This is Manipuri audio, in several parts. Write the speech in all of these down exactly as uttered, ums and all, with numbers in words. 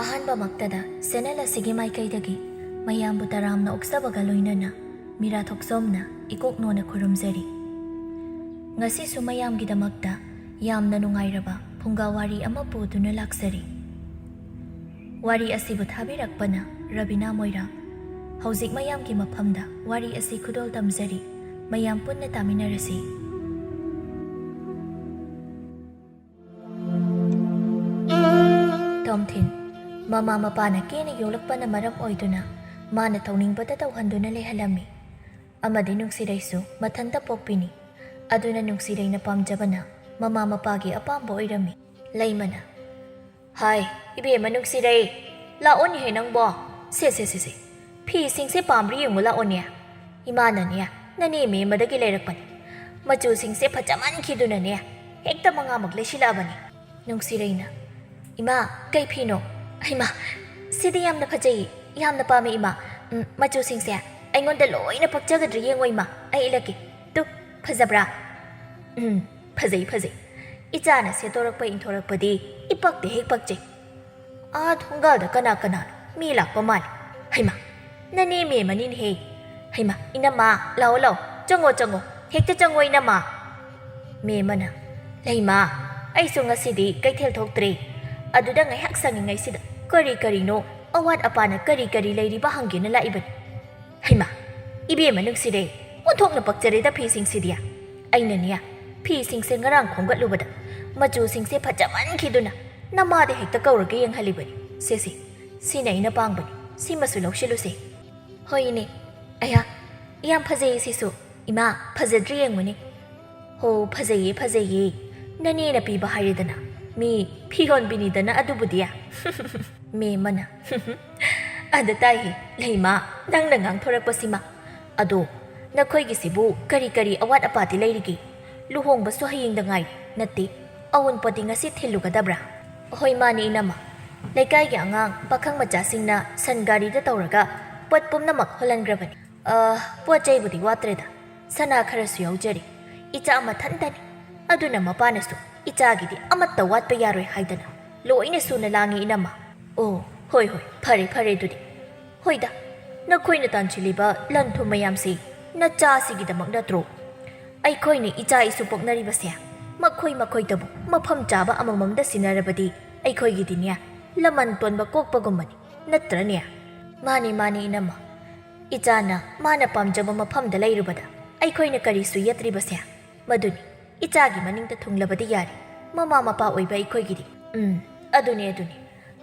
ꯑꯍꯥꯟꯕꯃꯛꯇꯗ ꯆꯦꯅꯦꯜ ꯑꯁꯤꯒꯤ ꯃꯥꯏꯀꯩꯗꯒꯤ ꯃꯌꯥꯝꯕꯨ ꯇꯔꯥꯝꯅ ꯑꯣꯛꯆꯕꯒ ꯂꯣꯏꯅꯅ ꯃꯤꯔꯥ ꯊꯣꯛꯆꯣꯝꯅ ꯏꯀꯣꯛ ꯅꯣꯟꯅ ꯈꯨꯔꯨꯝꯖꯔꯤ꯫ ꯉꯁꯤꯁꯨ ꯃꯌꯥꯝꯒꯤꯗꯃꯛꯇ ꯌꯥꯝꯅ ꯅꯨꯡꯉꯥꯏꯔꯕ ꯐꯨꯡꯒꯥ ꯋꯥꯔꯤ ꯑꯃ ꯄꯨꯗꯨꯅ ꯂꯥꯛꯆꯔꯤ꯫ ꯋꯥꯔꯤ ꯑꯁꯤꯕꯨ ꯊꯥꯕꯤꯔꯛꯄꯅ ꯔꯕꯤꯅꯥ ꯃꯣꯏꯔꯥꯡ꯫ ꯍꯧꯖꯤꯛ ꯃꯌꯥꯝꯒꯤ ꯃꯐꯝꯗ ꯋꯥꯔꯤ ꯑꯁꯤ ꯈꯨꯗꯣꯜ ꯇꯝꯖꯔꯤ꯫ ꯃꯌꯥꯝ ꯄꯨꯟꯅ ꯇꯥꯃꯤꯟꯅꯔꯁꯤ꯫ ꯇꯣꯝꯊꯤꯟ꯫ ꯃꯃꯥ ꯃꯄꯥꯅ ꯀꯦꯅ ꯌꯣꯛꯂꯛꯄꯅ ꯃꯔꯝ ꯑꯣꯏꯗꯨꯅ ꯃꯥꯅ ꯇꯧꯅꯤꯡꯕꯇ ꯇꯧꯍꯟꯗꯨꯅ ꯂꯩꯍꯜꯂꯝꯃꯤ꯫ ꯑꯃꯗꯤ ꯅꯨꯡꯁꯤꯔꯩꯁꯨ ꯃꯊꯟꯇ ꯄꯣꯛꯄꯤꯅꯤ꯫ ꯑꯗꯨꯅ ꯅꯨꯡꯁꯤꯔꯩꯅ ꯄꯥꯝꯖꯕꯅ ꯃꯃꯥ ꯃꯄꯥꯒꯤ ꯑꯄꯥꯝꯕ ꯑꯣꯏꯔꯝꯃꯤ꯫ ꯂꯩꯃꯅ, "ꯍꯥꯏ, ꯏꯕꯦꯝꯃ ꯅꯨꯡꯁꯤꯔꯩ, ꯂꯥꯛꯑꯣꯅꯦꯍꯦ ꯅꯪꯕꯣ꯫ ꯁꯦ, ꯁꯦ, ꯁꯦ, ꯁꯦ꯫ ꯐꯤꯁꯤꯡꯁꯦ ꯄꯥꯝꯕ꯭ꯔꯥ ꯌꯦꯡꯉꯨ ꯂꯥꯛꯑꯣꯅꯦ꯫ ꯏꯃꯥꯅꯅꯦ, ꯅꯅꯦ ꯃꯦꯝꯃꯗꯒꯤ ꯂꯩꯔꯛꯄꯅꯤ꯫ ꯃꯆꯨꯁꯤꯡꯁꯦ ꯐꯖꯃꯟꯈꯤꯗꯨꯅꯅꯦ, ꯍꯦꯛꯇ ꯃꯉꯥꯃꯛ ꯂꯩꯁꯤꯜꯂꯛꯑꯕꯅꯤ꯫" ꯅꯨꯡꯁꯤꯔꯩꯅ, "ꯏꯃꯥ, ꯀꯩ ꯐꯤꯅꯣ?" "ꯍꯩꯃꯥ, ꯁꯤꯗꯤ ꯌꯥꯝꯅ ꯐꯖꯩ, ꯌꯥꯝꯅ ꯄꯥꯝꯃꯦ ꯏꯃꯥ꯫ ꯎꯝ, ꯃꯆꯨꯁꯤꯡꯁꯦ ꯑꯩꯉꯣꯟꯗ ꯂꯣꯏꯅ ꯄꯛꯆꯒꯗ꯭ꯔꯥ ꯌꯦꯡꯉꯣ ꯏꯃꯥ, ꯑꯩ ꯏꯠꯂꯛꯀꯦ꯫ ꯇꯨ, ꯐꯖꯕ꯭ꯔꯥ?" "ꯎꯝ, ꯐꯖꯩ, ꯐꯖꯩ꯫ ꯏꯆꯥꯅ ꯁꯦꯠꯇꯣꯔꯛꯄ ꯏꯟꯊꯣꯔꯛꯄꯗꯤ ꯏꯄꯛꯇ ꯍꯦꯛ ꯄꯛꯆꯩ꯫" ꯑꯥ ꯊꯣꯡꯒꯥꯜꯗ ꯀꯅꯥ ꯀꯅꯥꯅꯣ ꯃꯤ ꯂꯥꯛꯄ ꯃꯥꯜꯂꯤ꯫ "ꯍꯩꯃꯥ, ꯅꯅꯦ ꯃꯦꯝꯃꯅꯤꯅꯦꯍꯦ꯫ ꯍꯩꯃꯥ, ꯏꯅꯝꯃ, ꯂꯥꯛꯑꯣ, ꯂꯥꯛꯑꯣ, ꯆꯪꯉꯣ, ꯆꯪꯉꯣ, ꯍꯦꯛꯇ ꯆꯪꯉꯣ ꯏꯅꯝꯃ꯫" ꯃꯦꯝꯃꯅ, "ꯂꯩꯃ, ꯑꯩꯁꯨ ꯉꯁꯤꯗꯤ ꯀꯩꯊꯦꯜ ꯊꯣꯛꯇ꯭ꯔꯦ꯫ ꯑꯗꯨꯗ ꯉꯥꯏꯍꯥꯛ ꯁꯪꯉꯤꯉꯩꯁꯤꯗ ꯀꯔꯤ ꯀꯔꯤꯅꯣ, ꯑꯋꯥꯠ ꯑꯄꯥꯅ ꯀꯔꯤ ꯀꯔꯤ ꯂꯩꯔꯤꯕ ꯍꯪꯒꯦꯅ ꯂꯥꯛꯏꯕꯅꯤ꯫" "ꯍꯩꯃꯥ, ꯏꯕꯦꯝꯃ ꯅꯨꯡꯁꯤꯔꯦ, ꯑꯣꯟꯊꯣꯛꯅ ꯄꯛꯆꯔꯦꯗ ꯐꯤꯁꯤꯡꯁꯤꯗꯤ꯫ ꯑꯩꯅꯅꯦ, ꯐꯤꯁꯤꯡꯁꯦ ꯉꯔꯥꯡ ꯈꯣꯝꯒꯠꯂꯨꯕꯗ ꯃꯆꯨꯁꯤꯡꯁꯦ ꯐꯖꯃꯟꯈꯤꯗꯨꯅ ꯅꯃꯥꯗ ꯍꯦꯛꯇ ꯀꯧꯔꯒ ꯌꯦꯡꯍꯜꯂꯤꯕꯅꯤ꯫ ꯁꯦ, ꯁꯦ, ꯁꯤꯅ ꯑꯩꯅ ꯄꯥꯝꯕꯅꯤ, ꯁꯤꯃꯁꯨ ꯂꯧꯁꯤꯜꯂꯨꯁꯦ꯫" "ꯍꯣꯏ ꯏꯅꯦ꯫ ꯑꯌꯥ, ꯌꯥꯝ ꯐꯖꯩꯌꯦ ꯁꯤꯁꯨ꯫ ꯏꯃꯥ, ꯐꯖꯗ꯭ꯔꯤ ꯌꯦꯡꯉꯨꯅꯦ꯫" "ꯍꯣ, ꯐꯖꯩꯌꯦ, ꯐꯖꯩꯌꯦ꯫ ꯅꯅꯦꯅ ꯄꯤꯕ ꯍꯥꯏꯔꯦꯗꯅ꯫ ꯃꯤ ꯐꯤꯌꯣꯟꯕꯤꯅꯤꯗꯅ ꯑꯗꯨꯕꯨꯗꯤ꯫" ꯃꯦꯝꯃꯅ, "ꯑꯗ ꯇꯥꯏꯍꯦ, ꯂꯩꯃ, ꯅꯪꯅ ꯉꯥꯡꯊꯣꯔꯛꯄꯁꯤꯃ꯫ ꯑꯗꯣ, ꯅꯈꯣꯏꯒꯤꯁꯤꯕꯨ ꯀꯔꯤ ꯀꯔꯤ ꯑꯋꯥꯠ ꯑꯄꯥꯗꯤ ꯂꯩꯔꯤꯒꯦ? ꯂꯨꯍꯣꯡꯕꯁꯨ ꯍꯌꯦꯡꯗ ꯉꯥꯏꯔꯦ, ꯅꯠꯇꯦ, ꯑꯋꯨꯟꯄꯣꯠꯇꯤ ꯉꯁꯤ ꯊꯤꯜꯂꯨꯒꯗꯕ꯭ꯔꯥ?" "ꯍꯣꯏ, ꯃꯥꯅꯤ, ꯏꯅꯝꯃ꯫ ꯂꯩꯀꯥꯏꯒꯤ ꯑꯉꯥꯡ ꯄꯥꯈꯪ ꯃꯆꯥꯁꯤꯡꯅ ꯁꯟ ꯒꯥꯔꯤꯗ ꯇꯧꯔꯒ ꯄꯣꯠ ꯄꯨꯝꯅꯃꯛ ꯍꯣꯜꯍꯟꯈ꯭ꯔꯕꯅꯤ꯫ ꯑ, ꯄꯣꯠ ꯆꯩꯕꯨꯗꯤ ꯋꯥꯠꯇ꯭ꯔꯦꯗ꯫ ꯁꯅꯥ ꯈꯔꯁꯨ ꯌꯥꯎꯖꯔꯤ꯫ ꯏꯆꯥ ꯃꯊꯟꯇꯅꯤ꯫ ꯑꯗꯨꯅ ꯃꯄꯥꯅꯁꯨ ꯏꯆꯥꯒꯤꯗꯤ ꯑꯃꯠꯇ ꯋꯥꯠꯄ ꯌꯥꯔꯣꯏ ꯍꯥꯏꯗꯅ ꯂꯣꯏꯅ ꯁꯨꯅ ꯂꯥꯡꯉꯤ, ꯏꯅꯝꯃ꯫" ꯑꯣ, ꯍꯣꯏ, ꯍꯣꯏ, ꯐꯔꯦ, ꯐꯔꯦ ꯑꯗꯨꯗꯤ꯫ ꯍꯣꯏꯗ, ꯅꯈꯣꯏꯅ ꯇꯥꯟꯁꯤꯜꯂꯤꯕ ꯂꯟ ꯊꯨꯝ ꯃꯌꯥꯝꯁꯤ ꯅꯆꯥꯁꯤꯒꯤꯗꯃꯛ ꯅꯠꯇ꯭ꯔꯣ? ꯑꯩꯈꯣꯏꯅ ꯏꯆꯥ ꯏꯁꯨ ꯄꯣꯛꯅꯔꯤꯕꯁꯦ ꯃꯈꯣꯏ ꯃꯈꯣꯏꯗꯕꯨ ꯃꯐꯝ ꯆꯥꯕ ꯑꯃꯃꯝꯗ ꯁꯤꯟꯅꯔꯕꯗꯤ ꯑꯩꯈꯣꯏꯒꯤꯗꯤꯅꯦ ꯂꯃꯟ ꯇꯣꯟꯕ ꯀꯣꯛꯄꯒꯨꯝꯕꯅꯤ, ꯅꯠꯇ꯭ꯔꯅꯦ? ꯃꯥꯅꯤ, ꯃꯥꯅꯤ, ꯏꯅꯝꯃ꯫ ꯏꯆꯥꯅ ꯃꯥꯅ ꯄꯥꯝꯖꯕ ꯃꯐꯝꯗ ꯂꯩꯔꯨꯕꯗ ꯑꯩꯈꯣꯏꯅ ꯀꯔꯤꯁꯨ ꯌꯦꯠꯇ꯭ꯔꯤꯕꯁꯦ ꯃꯗꯨꯅꯤ꯫ ꯏꯆꯥꯒꯤ ꯃꯅꯤꯡꯗ ꯊꯨꯡꯂꯕꯗꯤ ꯌꯥꯔꯦ, ꯃꯃꯥ ꯃꯄꯥ ꯑꯣꯏꯕ ꯑꯩꯈꯣꯏꯒꯤꯗꯤ꯫ ꯎꯝ, ꯑꯗꯨꯅꯤ, ꯑꯗꯨꯅꯤ꯫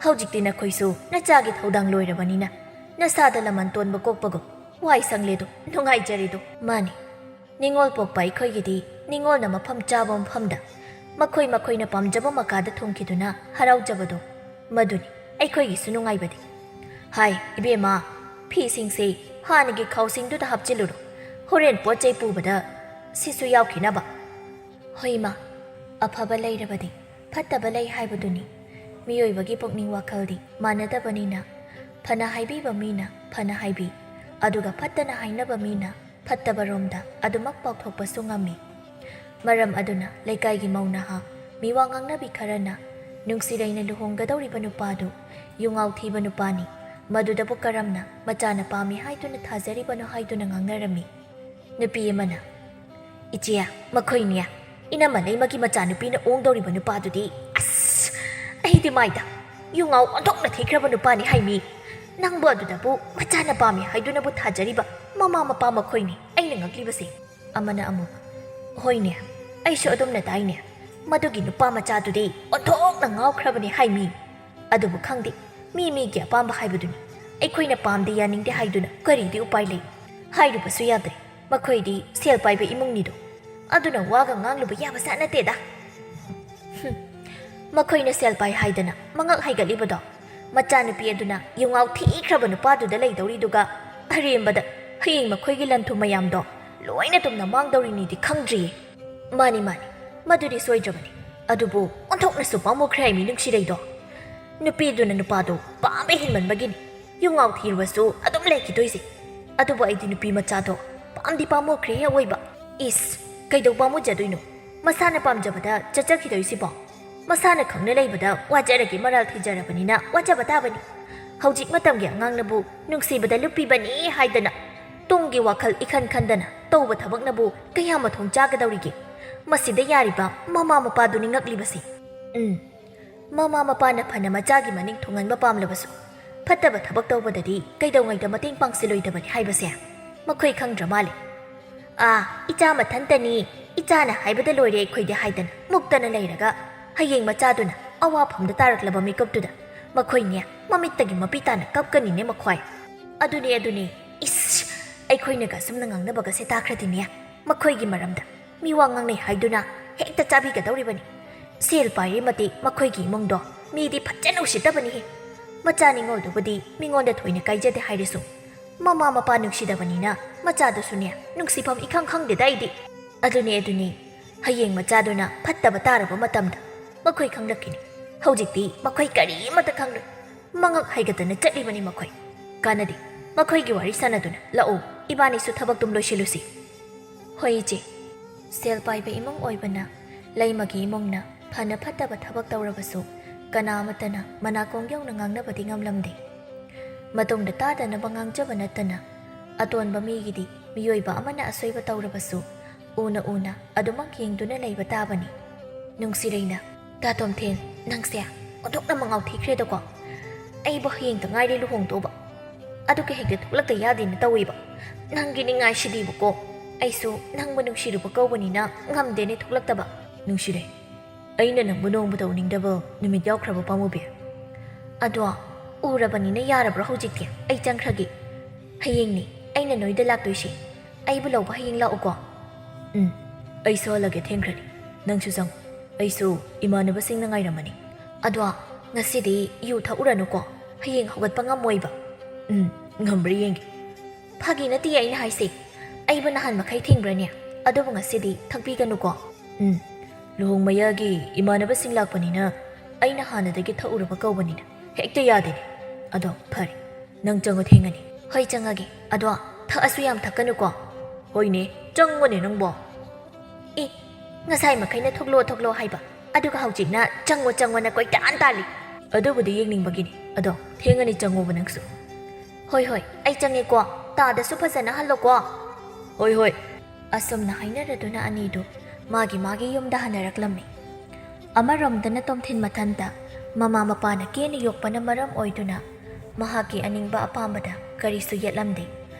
ꯍꯧꯖꯤꯛꯇꯤ ꯅꯈꯣꯏꯁꯨ ꯅꯆꯥꯒꯤ ꯊꯧꯗꯥꯡ ꯂꯣꯏꯔꯕꯅꯤꯅ ꯅꯁꯥꯗ ꯂꯃꯟ ꯇꯣꯟꯕ ꯀꯣꯛꯄꯒꯨꯝ ꯋꯥꯏ ꯁꯪꯂꯦꯗꯣ, ꯅꯨꯡꯉꯥꯏꯖꯔꯦꯗꯣ꯫ ꯃꯥꯅꯤ, ꯅꯤꯉꯣꯜ ꯄꯣꯛꯄ ꯑꯩꯈꯣꯏꯒꯤꯗꯤ ꯅꯤꯉꯣꯜꯅ ꯃꯐꯝ ꯆꯥꯕ ꯃꯐꯝꯗ ꯃꯈꯣꯏ ꯃꯈꯣꯏꯅ ꯄꯥꯝꯖꯕ ꯃꯀꯥꯗ ꯊꯨꯡꯈꯤꯗꯨꯅ ꯍꯔꯥꯎꯖꯕꯗꯣ, ꯃꯗꯨꯅꯤ ꯑꯩꯈꯣꯏꯒꯤꯁꯨ ꯅꯨꯡꯉꯥꯏꯕꯗꯤ꯫ ꯍꯥꯏ, ꯏꯕꯦꯝꯃ, ꯐꯤꯁꯤꯡꯁꯦ ꯍꯥꯟꯅꯒꯤ ꯈꯥꯎꯁꯤꯡꯗꯨꯗ ꯍꯥꯞꯆꯤꯜꯂꯨꯔꯣ, ꯍꯣꯔꯦꯟ ꯄꯣꯠ ꯆꯩ ꯄꯨꯕꯗ ꯁꯤꯁꯨ ꯌꯥꯎꯈꯤꯅꯕ꯫ ꯍꯣꯏ ꯏꯃꯥ, ꯑꯐꯕ ꯂꯩꯔꯕꯗꯤ ꯐꯠꯇꯕ ꯂꯩ ꯍꯥꯏꯕꯗꯨꯅꯤ꯫ ꯃꯤꯑꯣꯏꯕꯒꯤ ꯄꯨꯛꯅꯤꯡ ꯋꯥꯈꯜꯗꯤ ꯃꯥꯟꯅꯗꯕꯅꯤꯅ, ꯐꯅ ꯍꯥꯏꯕꯤꯕ ꯃꯤꯅ ꯐꯅ ꯍꯥꯏꯕꯤ, ꯑꯗꯨꯒ ꯐꯠꯇꯅ ꯍꯥꯏꯅꯕ ꯃꯤꯅ ꯐꯠꯇꯕꯔꯣꯝꯗ ꯑꯗꯨꯃꯛ ꯄꯥꯎꯊꯣꯛꯄꯁꯨ ꯉꯝꯃꯤ꯫ ꯃꯔꯝ ꯑꯗꯨꯅ ꯂꯩꯀꯥꯏꯒꯤ ꯃꯧ ꯅꯍꯥ, ꯃꯤꯋꯥ ꯉꯥꯡꯅꯕꯤ ꯈꯔꯅ ꯅꯨꯡꯁꯤꯔꯩꯅ ꯂꯨꯍꯣꯡꯒꯗꯧꯔꯤꯕ ꯅꯨꯄꯥꯗꯨ ꯌꯨꯉꯥꯎ ꯊꯤꯕ ꯅꯨꯄꯥꯅꯤ, ꯃꯗꯨꯗꯕꯨ ꯀꯔꯝꯅ ꯃꯆꯥꯅ ꯄꯥꯝꯃꯤ ꯍꯥꯏꯗꯨꯅ ꯊꯥꯖꯔꯤꯕꯅꯣ ꯍꯥꯏꯗꯨꯅ ꯉꯥꯡꯅꯔꯝꯃꯤ꯫ ꯅꯨꯄꯤ ꯑꯃꯅ, "ꯏꯆꯦ, ꯃꯈꯣꯏꯅꯦ, ꯏꯅꯝꯃ ꯂꯩꯃꯒꯤ ꯃꯆꯥꯅꯨꯄꯤꯅ ꯑꯣꯡꯗꯧꯔꯤꯕ ꯅꯨꯄꯥꯗꯨꯗꯤ, ꯑꯁ, ꯑꯩꯗꯤ ꯃꯥꯏꯗ ꯌꯨꯉꯥꯎ ꯑꯣꯟꯊꯣꯛꯅ ꯊꯤꯈ꯭ꯔꯕ ꯅꯨꯄꯥꯅꯤ ꯍꯥꯏꯃꯤ꯫ ꯅꯪꯕꯨ ꯑꯗꯨꯗꯕꯨ ꯃꯆꯥꯅ ꯄꯥꯝꯃꯤ ꯍꯥꯏꯗꯨꯅꯕꯨ ꯊꯥꯖꯔꯤꯕ ꯃꯃꯥ ꯃꯄꯥ ꯃꯈꯣꯏꯅꯤ ꯑꯩꯅ ꯉꯛꯂꯤꯕꯁꯦ꯫" ꯑꯃꯅ ꯑꯃꯨꯛ, "ꯍꯣꯏꯅꯦ, ꯑꯩꯁꯨ ꯑꯗꯨꯝꯅ ꯇꯥꯏꯅꯦ꯫ ꯃꯗꯨꯒꯤ ꯅꯨꯄꯥ ꯃꯆꯥꯗꯨꯗꯤ ꯑꯣꯟꯊꯣꯛꯅ ꯉꯥꯎꯈ꯭ꯔꯕꯅꯤ ꯍꯥꯏꯃꯤ꯫ ꯑꯗꯨꯕꯨ ꯈꯪꯗꯦ, ꯃꯤ ꯃꯤꯒꯤ ꯑꯄꯥꯝꯕ ꯍꯥꯏꯕꯗꯨꯅꯤ꯫ ꯑꯩꯈꯣꯏꯅ ꯄꯥꯝꯗꯦ ꯌꯥꯅꯤꯡꯗꯦ ꯍꯥꯏꯗꯨꯅ ꯀꯔꯤꯗꯤ ꯎꯄꯥꯏ ꯂꯩ? ꯍꯥꯏꯔꯨꯕꯁꯨ ꯌꯥꯗ꯭ꯔꯦ꯫ ꯃꯈꯣꯏꯗꯤ ꯁꯦꯜ ꯄꯥꯏꯕ ꯏꯃꯨꯡꯅꯤꯗꯣ꯫ ꯑꯗꯨꯅ ꯋꯥꯒ ꯉꯥꯡꯂꯨꯕ ꯌꯥꯕ ꯖꯥꯠ ꯅꯠꯇꯦꯗ꯫" ꯍꯨꯝ꯫ ꯃꯈꯣꯏꯅ ꯁꯦꯜ ꯄꯥꯏ ꯍꯥꯏꯗꯅ ꯃꯉꯛ ꯍꯥꯏꯒꯠꯂꯤꯕꯗꯣ, ꯃꯆꯥꯅꯨꯄꯤ ꯑꯗꯨꯅ ꯌꯨꯉꯥꯎ ꯊꯤꯈ꯭ꯔꯕ ꯅꯨꯄꯥꯗꯨꯗ ꯂꯩꯗꯧꯔꯤꯗꯨꯒ, ꯑꯔꯦꯝꯕꯗ ꯍꯌꯦꯡ ꯃꯈꯣꯏꯒꯤ ꯂꯟ ꯊꯨꯝ ꯃꯌꯥꯝꯗꯣ ꯂꯣꯏꯅ ꯇꯨꯝꯅ ꯃꯥꯡꯗꯧꯔꯤꯅꯤꯗꯤ ꯈꯪꯗ꯭ꯔꯤꯌꯦ꯫ ꯃꯥꯅꯤ, ꯃꯥꯅꯤ, ꯃꯗꯨꯗꯤ ꯁꯣꯏꯗ꯭ꯔꯕꯅꯤ꯫ ꯑꯗꯨꯕꯨ ꯑꯣꯟꯊꯣꯛꯅꯁꯨ ꯄꯥꯝꯃꯨꯈ꯭ꯔꯦ ꯍꯥꯏꯃꯤ ꯅꯨꯡꯁꯤꯔꯩꯗꯣ꯫ ꯅꯨꯄꯤꯗꯨꯅ ꯅꯨꯄꯥꯗꯣ ꯄꯥꯝꯕ ꯍꯦꯟꯃꯟꯕꯒꯤꯅꯤ ꯌꯨꯉꯥꯎ ꯊꯤꯔꯨꯕꯁꯨ ꯑꯗꯨꯝ ꯂꯩꯈꯤꯗꯣꯏꯁꯦ꯫ ꯑꯗꯨꯕꯨ ꯑꯩꯗꯤ ꯅꯨꯄꯤ ꯃꯆꯥꯗꯣ ꯄꯥꯝꯗꯤ ꯄꯥꯝꯃꯨꯈ꯭ꯔꯦ ꯑꯋꯣꯏꯕ꯫ ꯏꯁ, ꯀꯩꯗꯧ ꯄꯥꯝꯃꯨꯖꯗꯣꯏꯅꯣ? ꯃꯁꯥꯅ ꯄꯥꯝꯖꯕꯗ ꯆꯠꯆꯈꯤꯗꯣꯏꯁꯤꯕꯣ? ꯃꯁꯥꯅ ꯈꯪꯅ ꯂꯩꯕꯗ ꯋꯥꯖꯔꯒꯦ ꯃꯔꯥꯜ ꯊꯤꯖꯔꯕꯅꯤꯅ ꯋꯥꯖꯕ ꯇꯥꯕꯅꯤ꯫ ꯍꯧꯖꯤꯛ ꯃꯇꯝꯒꯤ ꯑꯉꯥꯡꯅꯕꯨ ꯅꯨꯡꯁꯤꯕꯗ ꯂꯨꯞꯄꯤꯕꯅꯤ ꯍꯥꯏꯗꯅ ꯇꯨꯡꯒꯤ ꯋꯥꯈꯜ ꯏꯈꯟ ꯈꯟꯗꯅ ꯇꯧꯕ ꯊꯕꯛꯅꯕꯨ ꯀꯌꯥ ꯃꯊꯣꯡ ꯆꯥꯒꯗꯧꯔꯤꯒꯦ? ꯃꯁꯤꯗ ꯌꯥꯔꯤꯕ ꯃꯃꯥ ꯃꯄꯥꯗꯨꯅꯤ ꯉꯛꯂꯤꯕꯁꯤ꯫ ꯎꯝ, ꯃꯃꯥ ꯃꯄꯥꯅ ꯐꯅ ꯃꯆꯥꯒꯤ ꯃꯅꯤꯡ ꯊꯨꯡꯍꯟꯕ ꯄꯥꯝꯂꯕꯁꯨ, ꯐꯠꯇꯕ ꯊꯕꯛ ꯇꯧꯕꯗꯗꯤ ꯀꯩꯗꯧꯉꯩꯗ ꯃꯇꯦꯡ ꯄꯥꯡꯁꯤꯜꯂꯣꯏꯗꯕꯅꯤ ꯍꯥꯏꯕꯁꯦ ꯃꯈꯣꯏ ꯈꯪꯗ꯭ꯔ ꯃꯥꯜꯂꯦ꯫ "ꯑꯥ, ꯏꯆꯥ ꯃꯊꯟꯇꯅꯤ, ꯏꯆꯥꯅ ꯍꯥꯏꯕꯗ ꯂꯣꯏꯔꯦ ꯑꯩꯈꯣꯏꯗꯤ" ꯍꯥꯏꯗꯅ ꯃꯨꯛꯇꯅ ꯂꯩꯔꯒ, ꯍꯌꯦꯡ ꯃꯆꯥꯗꯨꯅ ꯑꯋꯥꯐꯝꯗ ꯇꯥꯔꯛꯂꯕ ꯃꯤꯀꯨꯞꯇꯨꯗ ꯃꯈꯣꯏꯅꯦ ꯃꯃꯤꯠꯇꯒꯤ ꯃꯄꯤ ꯇꯥꯅ ꯀꯞꯀꯅꯤꯅꯦ ꯃꯈꯣꯏ꯫ ꯑꯗꯨꯅꯦ, ꯑꯗꯨꯅꯦ, ꯏꯁ, ꯑꯩꯈꯣꯏꯅꯒ ꯑꯁꯨꯝꯅ ꯉꯥꯡꯅꯕꯒꯁꯦ ꯇꯥꯈ꯭ꯔꯗꯤꯅꯦ, ꯃꯈꯣꯏꯒꯤ ꯃꯔꯝꯗ ꯃꯤ ꯋꯥ ꯉꯥꯡꯅꯩ ꯍꯥꯏꯗꯨꯅ ꯍꯦꯛꯇ ꯆꯥꯕꯤꯒꯗꯧꯔꯤꯕꯅꯤ꯫ ꯁꯦꯜ ꯄꯥꯏꯔꯤ ꯃꯇꯤꯛ ꯃꯈꯣꯏꯒꯤ ꯏꯃꯨꯡꯗꯣ ꯃꯤꯗꯤ ꯐꯖꯅ ꯎꯁꯤꯠꯇꯕꯅꯤꯍꯦ꯫ ꯃꯆꯥ ꯅꯤꯡꯉꯣꯜꯗꯨꯕꯨꯗꯤ ꯃꯤꯉꯣꯟꯗ ꯊꯣꯏꯅ ꯀꯥꯏꯖꯗꯦ ꯍꯥꯏꯔꯁꯨ, ꯃꯃꯥ ꯃꯄꯥ ꯅꯨꯡꯁꯤꯗꯕꯅꯤꯅ ꯃꯆꯥꯗꯨꯁꯨꯅꯦ ꯅꯨꯡꯁꯤꯐꯝ ꯏꯈꯪ ꯈꯪꯗꯦꯗ ꯑꯩꯗꯤ꯫ ꯑꯗꯨꯅꯦ, ꯑꯗꯨꯅꯦ, ꯍꯌꯦꯡ ꯃꯆꯥꯗꯨꯅ ꯐꯠꯇꯕ ꯇꯥꯔꯕ ꯃꯇꯝꯗ ꯃꯈꯣꯏ ꯈꯪꯂꯛꯈꯤꯅꯤ꯫ ꯍꯧꯖꯤꯛꯇꯤ ꯃꯈꯣꯏ ꯀꯔꯤꯃꯠꯇ ꯈꯪꯂꯣꯏ꯫ ꯃꯉꯛ ꯍꯥꯏꯒꯠꯇꯅ ꯆꯠꯂꯤꯕꯅꯤ ꯃꯈꯣꯏ꯫ ꯀꯥꯟꯅꯗꯦ꯫ ꯃꯈꯣꯏꯒꯤ ꯋꯥꯔꯤ ꯁꯥꯟꯅꯗꯨꯅ ꯂꯥꯛꯑꯣ, ꯏꯕꯥꯅꯤꯁꯨ ꯊꯕꯛꯇꯨꯝ ꯂꯣꯏꯁꯤꯜꯂꯨꯁꯤ꯫ ꯍꯣꯏ ꯏꯆꯦ꯫ ꯁꯦꯜ ꯄꯥꯏꯕ ꯏꯃꯨꯡ ꯑꯣꯏꯕꯅ ꯂꯩꯃꯒꯤ ꯏꯃꯨꯡꯅ ꯐꯅ ꯐꯠꯇꯕ ꯊꯕꯛ ꯇꯧꯔꯕꯁꯨ ꯀꯅꯥ ꯑꯃꯠꯇꯅ ꯃꯅꯥꯀꯣꯡ ꯌꯧꯅ ꯉꯥꯡꯅꯕꯗꯤ ꯉꯝꯂꯝꯗꯦ꯫ ꯃꯇꯨꯡꯗ ꯇꯥꯗꯅꯕ ꯉꯥꯡꯖꯕ ꯅꯠꯇꯅ ꯑꯇꯣꯟꯕ ꯃꯤꯒꯤꯗꯤ ꯃꯤꯑꯣꯏꯕ ꯑꯃꯅ ꯑꯁꯣꯏꯕ ꯇꯧꯔꯕꯁꯨ ꯎꯅ ꯎꯅ ꯑꯗꯨꯃꯛ ꯌꯦꯡꯗꯨꯅ ꯂꯩꯕ ꯇꯥꯕꯅꯤ꯫ ꯅꯨꯡꯁꯤꯔꯩꯅ, "ꯇꯥ ꯇꯣꯝꯊꯤꯟ, ꯅꯪꯁꯦ ꯑꯣꯟꯊꯣꯛꯅ ꯃꯉꯥꯎ ꯊꯤꯈ꯭ꯔꯦꯗꯀꯣ꯫ ꯑꯩꯕꯨ ꯍꯌꯦꯡꯇ ꯉꯥꯏꯔꯦ ꯂꯨꯍꯣꯡꯗꯧꯕ꯫ ꯑꯗꯨꯒ ꯍꯦꯛꯇ ꯊꯣꯛꯂꯛꯇ ꯌꯥꯗꯦꯅ ꯇꯧꯋꯦꯕ꯫ ꯅꯪꯒꯤ ꯅꯤꯡꯉꯥꯏꯁꯤꯗꯤꯕꯀꯣ꯫ ꯑꯩꯁꯨ ꯅꯪꯕꯨ ꯅꯨꯡꯁꯤꯔꯨꯕ ꯀꯧꯕꯅꯤꯅ ꯉꯝꯗꯦꯅꯦ ꯊꯣꯛꯂꯛꯇꯕ꯫" "ꯅꯨꯡꯁꯤꯔꯩ, ꯑꯩꯅ ꯅꯪꯕꯨ ꯅꯣꯡꯃꯇ ꯎꯅꯤꯡꯗꯕ ꯅꯨꯃꯤꯠ ꯌꯥꯎꯈ꯭ꯔꯕ ꯄꯥꯃꯨꯕꯤ?" "ꯑꯗꯣ ꯎꯔꯕꯅꯤꯅ ꯌꯥꯔꯕ꯭ꯔꯣ ꯍꯧꯖꯤꯛꯇꯤ? ꯑꯩ ꯆꯪꯈ꯭ꯔꯒꯦ꯫ ꯍꯌꯦꯡꯅꯤ ꯑꯩꯅ ꯅꯣꯏꯗ ꯂꯥꯛꯇꯣꯏꯁꯦ꯫ ꯑꯩꯕꯨ ꯂꯧꯕ ꯍꯌꯦꯡ ꯂꯥꯛꯎꯀꯣ꯫" "ꯎꯝ, ꯑꯩ ꯁꯣꯜꯂꯒꯦ, ꯊꯦꯡꯈ꯭ꯔꯅꯤ꯫ ꯅꯪꯁꯨ ꯆꯪꯉꯨ꯫ ꯑꯩꯁꯨ ꯏꯃꯥꯟꯅꯕꯁꯤꯡꯅ ꯉꯥꯏꯔꯝꯃꯅꯤ꯫" "ꯑꯗꯣ ꯉꯁꯤꯗꯤ ꯌꯨ ꯊꯛꯎꯔꯅꯨꯀꯣ꯫ ꯍꯌꯦꯡ ꯍꯧꯒꯠꯄ ꯉꯝꯃꯣꯏꯕ꯫" "ꯎꯝ, ꯉꯝꯕ꯭ꯔꯥ ꯌꯦꯡꯒꯦ꯫" "ꯐꯥꯒꯤ ꯅꯠꯇꯦ ꯑꯩꯅ ꯍꯥꯏꯁꯦ꯫ ꯑꯩꯕꯨ ꯅꯍꯥꯟ ꯃꯈꯩ ꯊꯤꯡꯕ꯭ꯔꯅꯦ? ꯑꯗꯨꯕꯨ ꯉꯁꯤꯗꯤ ꯊꯛꯄꯤꯒꯅꯨꯀꯣ꯫" "ꯎꯝ, ꯂꯨꯍꯣꯡ ꯃꯌꯥꯒꯤ ꯏꯃꯥꯟꯅꯕꯁꯤꯡ ꯂꯥꯛꯄꯅꯤꯅ ꯑꯩꯅ ꯍꯥꯟꯅꯗꯒꯤ ꯊꯛꯎꯔꯕ ꯀꯧꯕꯅꯤꯅ ꯍꯦꯛꯇ ꯌꯥꯗꯦꯅꯦ꯫ ꯑꯗꯣ ꯐꯔꯦ, ꯅꯪ ꯆꯪꯉꯣ, ꯊꯦꯡꯉꯅꯤ꯫" "ꯍꯣꯏ, ꯆꯪꯉꯒꯦ꯫ ꯑꯗꯣ ꯊꯛꯑꯁꯨ ꯌꯥꯝ ꯊꯛꯀꯅꯨꯀꯣ꯫" "ꯍꯣꯏꯅꯦ, ꯆꯪꯉꯣꯅꯦ ꯅꯪꯕꯣ꯫" "ꯑꯦ, ꯉꯁꯥꯏ ꯃꯈꯩꯅ ꯊꯣꯛꯂꯣ ꯊꯣꯛꯂꯣ ꯍꯥꯏꯕ, ꯑꯗꯨꯒ ꯍꯧꯖꯤꯛꯅ "ꯆꯪꯉꯣ, ꯆꯪꯉꯣꯅ" ꯀꯣꯏꯇꯥꯟ ꯇꯥꯜꯂꯤ꯫ ꯑꯗꯨꯕꯨꯗꯤ ꯌꯦꯡꯅꯤꯡꯕꯒꯤꯅꯤ꯫ ꯑꯗꯣ ꯊꯦꯡꯉꯅꯤ, ꯆꯪꯉꯣꯕ ꯅꯪꯁꯨ꯫ "ꯍꯣꯏ, ꯍꯣꯏ, ꯑꯩ ꯆꯪꯉꯦꯀꯣ꯫ ꯇꯥꯗꯁꯨ ꯐꯖꯅ ꯍꯜꯂꯣꯀꯣ"꯫ "ꯍꯣꯏ, ꯍꯣꯏ"꯫ ꯑꯁꯨꯝꯅ ꯍꯥꯏꯅꯔꯗꯨꯅ ꯑꯅꯤꯗꯨ ꯃꯥꯒꯤ ꯃꯥꯒꯤ ꯌꯨꯝꯗ ꯍꯟꯅꯔꯛꯂꯝꯃꯤ꯫ ꯑꯃꯔꯣꯝꯗꯅ ꯇꯣꯝꯊꯤꯟ ꯃꯊꯟꯇ ꯃꯃꯥ ꯃꯄꯥꯅ ꯀꯦꯅ ꯌꯣꯛꯄꯅ ꯃꯔꯝ ꯑꯣꯏꯗꯨꯅ ꯃꯍꯥꯛꯀꯤ ꯑꯅꯤꯡꯕ ꯑꯄꯥꯝꯕꯗ ꯀꯔꯤꯁꯨ ꯌꯦꯠꯂꯝꯗꯦ꯫